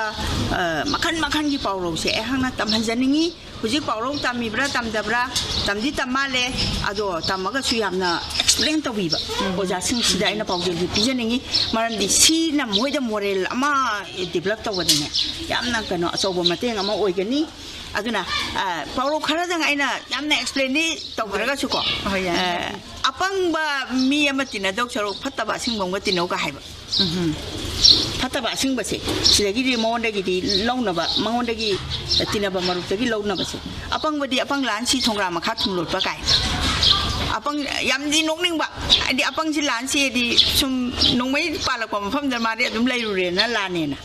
ꯑ, ꯃꯈꯟ ꯃꯈꯟꯒꯤ ꯄꯥꯎꯔꯧꯁꯦ ꯑꯩꯍꯥꯛꯅ ꯇꯝꯍꯟꯖꯅꯤꯡꯉꯤ꯫ ꯍꯧꯖꯤꯛ ꯄꯥꯎꯔꯧ ꯇꯝꯃꯤꯕ꯭ꯔꯥ ꯇꯝꯗꯕ꯭ꯔꯥ? ꯇꯝꯗꯤ ꯇꯝ ꯃꯥꯜꯂꯦ, ꯑꯗꯣ ꯇꯝꯃꯒꯁꯨ ꯌꯥꯝꯅ ꯑꯦꯛꯁꯄ꯭ꯂꯦꯟ ꯇꯧꯕꯤꯕ ꯑꯣꯖꯥꯁꯤꯡꯁꯤꯗ ꯑꯩꯅ ꯄꯥꯎꯖꯦꯜꯁꯦ ꯄꯤꯖꯅꯤꯡꯉꯤ꯫ ꯃꯔꯝꯗꯤ ꯁꯤꯅ ꯃꯣꯏꯗ ꯃꯣꯔꯦꯜ ꯑꯃ ꯗꯤꯕꯂꯞ ꯇꯧꯕꯗꯅꯦ ꯌꯥꯝꯅ ꯀꯩꯅꯣ ꯑꯆꯧꯕ ꯃꯇꯦꯡ ꯑꯃ ꯑꯣꯏꯒꯅꯤ꯫ ꯑꯗꯨꯅ ꯄꯥꯎꯔꯧ ꯈꯔꯗꯪ ꯑꯩꯅ ꯌꯥꯝꯅ ꯑꯦꯛꯁꯄ꯭ꯂꯦꯟꯗꯤ ꯇꯧꯗ꯭ꯔꯒꯁꯨꯀꯣ, ꯑꯄꯪꯕ ꯃꯤ ꯑꯃ ꯇꯤꯟꯅꯗꯧ ꯁꯔꯨꯛ ꯐꯠꯇꯕ ꯑꯁꯤꯡꯕ ꯑꯃꯒ ꯇꯤꯟꯅꯧꯒ ꯍꯥꯏꯕ꯫ ꯐꯠꯇꯕ ꯑꯁꯤꯡꯕꯁꯦ ꯁꯤꯗꯒꯤꯗꯤ ꯃꯉꯣꯟꯗꯒꯤꯗꯤ ꯂꯧꯅꯕ, ꯃꯉꯣꯟꯗꯒꯤ ꯇꯤꯟꯅꯕ ꯃꯔꯨꯞꯇꯒꯤ ꯂꯧꯅꯕꯁꯦ꯫ ꯑꯄꯪꯕꯗꯤ ꯑꯄꯪ ꯂꯥꯟꯁꯤ ꯊꯣꯡꯒ꯭ꯔꯥ ꯃꯈꯥ ꯊꯨꯝ ꯂꯣꯠꯄ ꯀꯥꯏ꯫ ꯑꯄꯪ ꯌꯥꯝꯗꯤ ꯅꯣꯛꯅꯤꯡꯕ꯫ ꯍꯥꯏꯗꯤ ꯑꯄꯪꯁꯤ ꯂꯥꯟꯁꯤꯗꯤ ꯁꯨꯝ ꯅꯣꯡꯃꯩ ꯄꯥꯜꯂꯛꯄ ꯃꯐꯝꯗ ꯃꯥꯗꯤ ꯑꯗꯨꯝ ꯂꯩꯔꯨꯔꯦꯅ ꯂꯥꯟꯅꯦꯅ꯫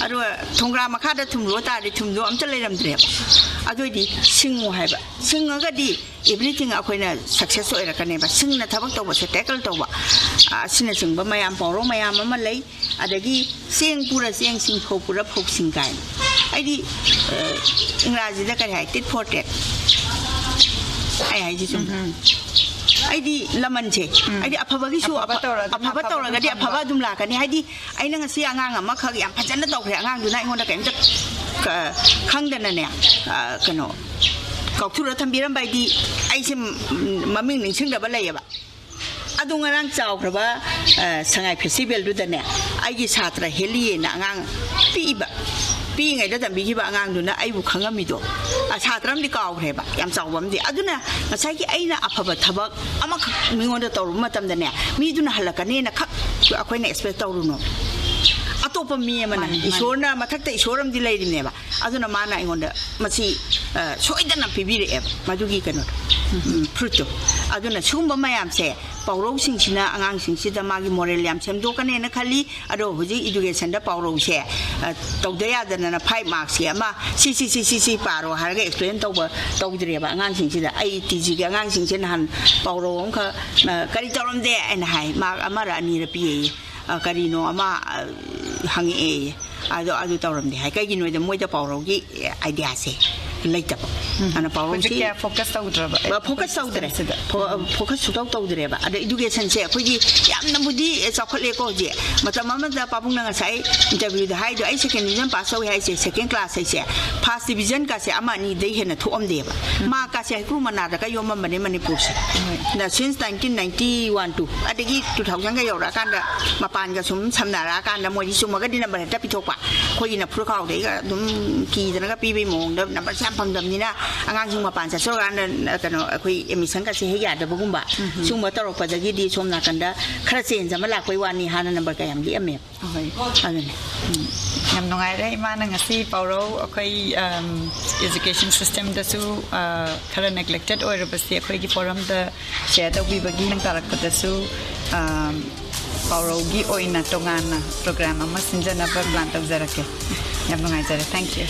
ꯑꯗꯨꯒ ꯊꯣꯡꯒ꯭ꯔꯥ ꯃꯈꯥꯗ ꯊꯨꯝ ꯂꯣꯠ ꯇꯥꯔꯗꯤ ꯊꯨꯝꯗꯣ ꯑꯝꯇ ꯂꯩꯔꯝꯗ꯭ꯔꯦꯕ꯫ ꯑꯗꯨꯑꯣꯏꯗꯤ ꯁꯤꯡꯉꯨ ꯍꯥꯏꯕ꯫ ꯁꯤꯡꯉꯒꯗꯤ everything ꯑꯩꯈꯣꯏꯅ ꯁꯛꯁꯦꯁ ꯑꯣꯏꯔꯛꯀꯅꯦꯕ꯫ ꯁꯤꯡꯅ ꯊꯕꯛ ꯇꯧꯕꯁꯦ, ꯇꯦꯀꯜ ꯇꯧꯕ, ꯑꯁꯤꯅꯆꯤꯡꯕ ꯃꯌꯥꯝ, ꯄꯥꯎꯔꯧ ꯃꯌꯥꯝ ꯑꯃ ꯂꯩ꯫ ꯑꯗꯒꯤ ꯆꯦꯡ ꯄꯨꯔ ꯆꯦꯡꯁꯤꯡ, ꯐꯧ ꯄꯨꯔ ꯐꯧꯁꯤꯡ ꯀꯥꯏꯅ꯫ ꯑꯩꯗꯤ ꯏꯪꯒ꯭ꯔꯥꯖꯤꯗ ꯀꯔꯤ ꯍꯥꯏ? Tit for tat꯫ ꯑꯩ ꯍꯥꯏꯁꯤ ꯆꯨꯝꯕ꯭ꯔꯥ? ꯑꯩꯗꯤ ꯂꯃꯟꯁꯦ, ꯑꯩꯗꯤ ꯑꯐꯕꯒꯤꯁꯨ ꯑꯐꯕ ꯇꯧꯔꯒꯗꯤ ꯑꯐꯕ ꯑꯐꯕ ꯑꯗꯨꯝ ꯇꯧꯔꯒꯗꯤ ꯐꯪꯕ꯫ ꯑꯐꯕ ꯑꯗꯨꯝ ꯂꯥꯛꯀꯅꯤ꯫ ꯍꯥꯏꯗꯤ ꯑꯩꯅ ꯉꯁꯤ ꯑꯉꯥꯡ ꯑꯃꯈꯛ ꯌꯥꯝ ꯐꯖꯅ ꯇꯧꯈ꯭ꯔꯦ, ꯑꯉꯥꯡꯗꯨꯅ ꯑꯩꯉꯣꯟꯗ ꯀꯔꯤꯝꯇ ꯈꯪꯗꯅꯅꯦ, ꯀꯩꯅꯣ, ꯀꯥꯎꯊꯨꯔ ꯊꯝꯕꯤꯔꯝꯕ ꯍꯥꯏꯗꯤ ꯑꯩꯁꯦ ꯃꯃꯤꯡ ꯅꯤꯡꯁꯤꯡꯗꯕ ꯂꯩꯌꯦꯕ꯫ ꯑꯗꯨ ꯉꯔꯥꯡ ꯆꯥꯎꯈ꯭ꯔꯕ ꯁꯉꯥꯏ ꯐꯦꯁꯇꯤꯚꯦꯜꯗꯨꯗꯅꯦ, ꯑꯩꯒꯤ ꯁꯥꯇ꯭ꯔ ꯍꯦꯂꯤꯑꯅ ꯑꯉꯥꯡ ꯄꯤꯛꯏꯕ, ꯄꯤꯛꯏꯉꯩꯗ ꯇꯝꯕꯤꯈꯤꯕ ꯑꯉꯥꯡꯗꯨꯅ ꯑꯩꯕꯨ ꯈꯪꯉꯝꯃꯤꯗꯣ꯫ ꯁꯥꯇ꯭ꯔ ꯑꯃꯗꯤ ꯀꯥꯎꯈ꯭ꯔꯦꯕ, ꯌꯥꯝ ꯆꯥꯎꯕ ꯑꯃꯗꯤ꯫ ꯑꯗꯨꯅ ꯉꯁꯥꯏꯒꯤ ꯑꯩꯅ ꯑꯐꯕ ꯊꯕꯛ ꯑꯃꯈꯛ ꯃꯤꯉꯣꯟꯗ ꯇꯧꯔꯨꯕ ꯃꯇꯝꯗꯅꯦ, ꯃꯤꯗꯨꯅ ꯍꯜꯂꯛꯀꯅꯦꯅ ꯈꯛ ꯑꯩꯈꯣꯏꯅ ꯑꯦꯛꯁꯄꯦꯛ ꯇꯧꯔꯨꯅꯣ꯫ ꯑꯇꯣꯞꯄ ꯃꯤ ꯑꯃꯅ, ꯃꯥꯅꯤ, ꯃꯥꯅꯤ꯫ ꯏꯁꯣꯔꯅ, ꯃꯊꯛꯇ ꯏꯁꯣꯔ ꯑꯃꯗꯤ ꯂꯩꯔꯤꯅꯦꯕ꯫ ꯑꯗꯨꯅ ꯃꯥꯅ ꯑꯩꯉꯣꯟꯗ ꯃꯁꯤ ꯁꯣꯏꯗꯅ ꯄꯤꯕꯤꯔꯛꯑꯦꯕ, ꯃꯗꯨꯒꯤ ꯀꯩꯅꯣꯗꯣ, ꯐ꯭ꯔꯨꯠꯇꯣ꯫ ꯑꯗꯨꯅ ꯁꯤꯒꯨꯝꯕ ꯃꯌꯥꯝꯁꯦ ꯄꯥꯎꯔꯧꯁꯤꯡꯁꯤꯅ ꯑꯉꯥꯡꯁꯤꯡꯁꯤꯗ ꯃꯥꯒꯤ ꯃꯣꯔꯦꯜ ꯌꯥꯝ ꯁꯦꯝꯗꯣꯛꯀꯅꯦꯅ ꯈꯜꯂꯤ꯫ ꯑꯗꯣ ꯍꯧꯖꯤꯛ ꯏꯗꯨꯀꯦꯁꯟꯗ ꯄꯥꯎꯔꯧꯁꯦ ꯇꯧꯗ ꯌꯥꯗꯗꯅ ꯐꯥꯏꯚ ꯃꯥꯔꯛꯁꯀꯤ ꯑꯃ ꯁꯤ ꯁꯤ ꯁꯤ ꯁꯤ ꯁꯤ ꯄꯥꯔꯣ ꯍꯥꯏꯔꯒ ꯑꯦꯛꯁꯄ꯭ꯂꯦꯟ ꯇꯧꯕ ꯇꯧꯗ꯭ꯔꯦꯕ ꯑꯉꯥꯡꯁꯤꯡꯁꯤꯗ꯫ ꯑꯩ ꯇꯤ ꯖꯤꯒꯤ ꯑꯉꯥꯡꯁꯤꯡꯁꯦ ꯅꯍꯥꯟ ꯄꯥꯎꯔꯧ ꯑꯃꯈꯛ ꯀꯔꯤ ꯇꯧꯔꯝꯗꯦ ꯑꯩꯅ ꯍꯥꯏ, ꯃꯥꯔꯛ ꯑꯃꯔ ꯑꯅꯤꯔ ꯄꯤꯌꯦ꯫ ꯀꯔꯤꯅꯣ ꯑꯃ ꯍꯪꯉꯛꯑꯦ꯫ ꯑꯗꯣ ꯑꯗꯨ ꯇꯧꯔꯝꯗꯦ ꯍꯥꯏ꯫ ꯀꯩꯒꯤꯅꯣꯗ ꯃꯣꯏꯗ ꯄꯥꯎꯔꯧꯒꯤ ꯑꯥꯏꯗꯤꯌꯥꯁꯦ ꯂꯩꯇꯕ꯫ ꯑꯗꯨꯅ ꯄꯥꯎꯔꯧꯁꯤ ꯍꯧꯖꯤꯛ ꯀꯌꯥ ꯐꯣꯀꯁ ꯇꯧꯗ꯭ꯔꯕ? ꯐꯣꯀꯁ ꯇꯧꯗ꯭ꯔꯦ꯫ ꯁꯤꯗ ꯐꯣꯀꯁ ꯁꯨꯇꯧ ꯇꯧꯗ꯭ꯔꯦꯕ꯫ ꯑꯗ ꯏꯗꯨꯀꯦꯁꯟꯁꯦ ꯑꯩꯈꯣꯏꯒꯤ ꯌꯥꯝꯅꯕꯨꯗꯤ ꯆꯥꯎꯈꯠꯂꯦꯀꯣ ꯍꯧꯖꯤꯛ꯫ ꯃꯇꯝ ꯑꯃꯗ ꯄꯥꯕꯨꯡꯅ ꯉꯁꯥꯏ ꯏꯟꯇꯔꯚ꯭ꯌꯨꯗ ꯍꯥꯏꯗꯣ, ꯑꯩ ꯁꯦꯀꯦꯟ ꯗꯤꯕꯤꯖꯟ ꯄꯥꯁ ꯇꯧꯏ ꯍꯥꯏꯁꯦ, ꯁꯦꯀꯦꯟ ꯀ꯭ꯂꯥꯁ ꯍꯥꯏꯁꯦ, ꯐꯥꯔꯁ ꯗꯤꯕꯤꯖꯟ ꯀꯥꯁꯦ ꯑꯃ ꯑꯅꯤꯗꯩ ꯍꯦꯟꯅ ꯊꯣꯛꯑꯝꯗꯦꯕ꯫ ꯃꯥꯔꯛ ꯀꯥꯁꯦ ꯍꯩꯀ꯭ꯔꯨ ꯃꯅꯥꯗꯒ ꯌꯣꯝꯃꯝꯕꯅꯦ ꯃꯅꯤꯄꯨꯔꯁꯦ꯫ Since nineteen ninety one two ꯑꯗꯒꯤ ꯇꯨ ꯊꯥꯎꯖꯟꯒ ꯌꯧꯔꯛꯑꯀꯥꯟꯗ, ꯃꯄꯥꯟꯒ ꯁꯨꯝ ꯁꯝꯅꯔꯛꯑꯀꯥꯟꯗ, ꯃꯣꯏꯗꯤ ꯆꯨꯝꯃꯒꯗꯤ ꯅꯝꯕꯔ ꯍꯦꯛꯇ ꯄꯤꯊꯣꯛꯄ꯫ ꯑꯩꯈꯣꯏꯒꯤꯅ ꯐꯨꯔꯈꯥꯎꯗꯩꯒ ꯑꯗꯨꯝ ꯀꯤꯗꯅꯒ ꯄꯤꯕꯩ ꯃꯑꯣꯡꯗ ꯅꯝꯕꯔꯁꯦ ꯌꯥꯝ ꯐꯪꯗꯕꯅꯤꯅ, ꯑꯉꯥꯡꯁꯤꯡ ꯃꯄꯥꯟ ꯆꯠꯆꯔꯀꯥꯟꯗ ꯀꯩꯅꯣ ꯑꯩꯈꯣꯏ ꯑꯦꯗꯃꯤꯁꯟꯒꯁꯦ ꯍꯦꯛ ꯌꯥꯗꯕꯒꯨꯝꯕ꯫ ꯁꯤꯒꯨꯝꯕ ꯇꯧꯔꯛꯄꯗꯒꯤꯗꯤ ꯁꯣꯝ ꯅꯥꯀꯟꯗ ꯈꯔ ꯆꯦꯟꯖ ꯑꯃ ꯂꯥꯛꯄꯩ ꯋꯥꯅꯤ, ꯍꯥꯟꯅ ꯅꯝꯕꯔ ꯀꯌꯥꯝ ꯂꯤꯛꯑꯝꯃꯦꯕ꯫ ꯑꯍꯣꯏ꯫ ꯑꯗꯨꯅꯤ꯫ ꯌꯥꯝ ꯅꯨꯡꯉꯥꯏꯔꯦ ꯏꯃꯥꯅ ꯉꯁꯤ ꯄꯥꯎꯔꯧ ꯑꯩꯈꯣꯏ ꯏꯖꯨꯀꯦꯁꯟ ꯁꯤꯁꯇꯦꯝꯗꯁꯨ ꯈꯔ ꯅꯦꯒ꯭ꯂꯦꯛꯇꯦꯠ ꯑꯣꯏꯔꯕꯁꯦ ꯑꯩꯈꯣꯏꯒꯤ ꯐꯣꯔꯝꯗ ꯁꯤꯌꯔ ꯇꯧꯕꯤꯕꯒꯤ꯫ ꯅꯪ ꯇꯥꯔꯛꯄꯗꯁꯨ ꯑꯝ, ꯄꯥꯎꯔꯧꯒꯤ ꯑꯣꯏꯅ ꯇꯣꯉꯥꯟꯅ ꯄ꯭ꯔꯣꯒ꯭ꯔꯥꯝ ꯑꯃ ꯁꯤꯟꯖꯅꯕ ꯄ꯭ꯂꯥꯟ ꯇꯧꯖꯔꯛꯀꯦ꯫ ꯌꯥꯝ ꯅꯨꯡꯉꯥꯏꯖꯔꯦ꯫ Thank you꯫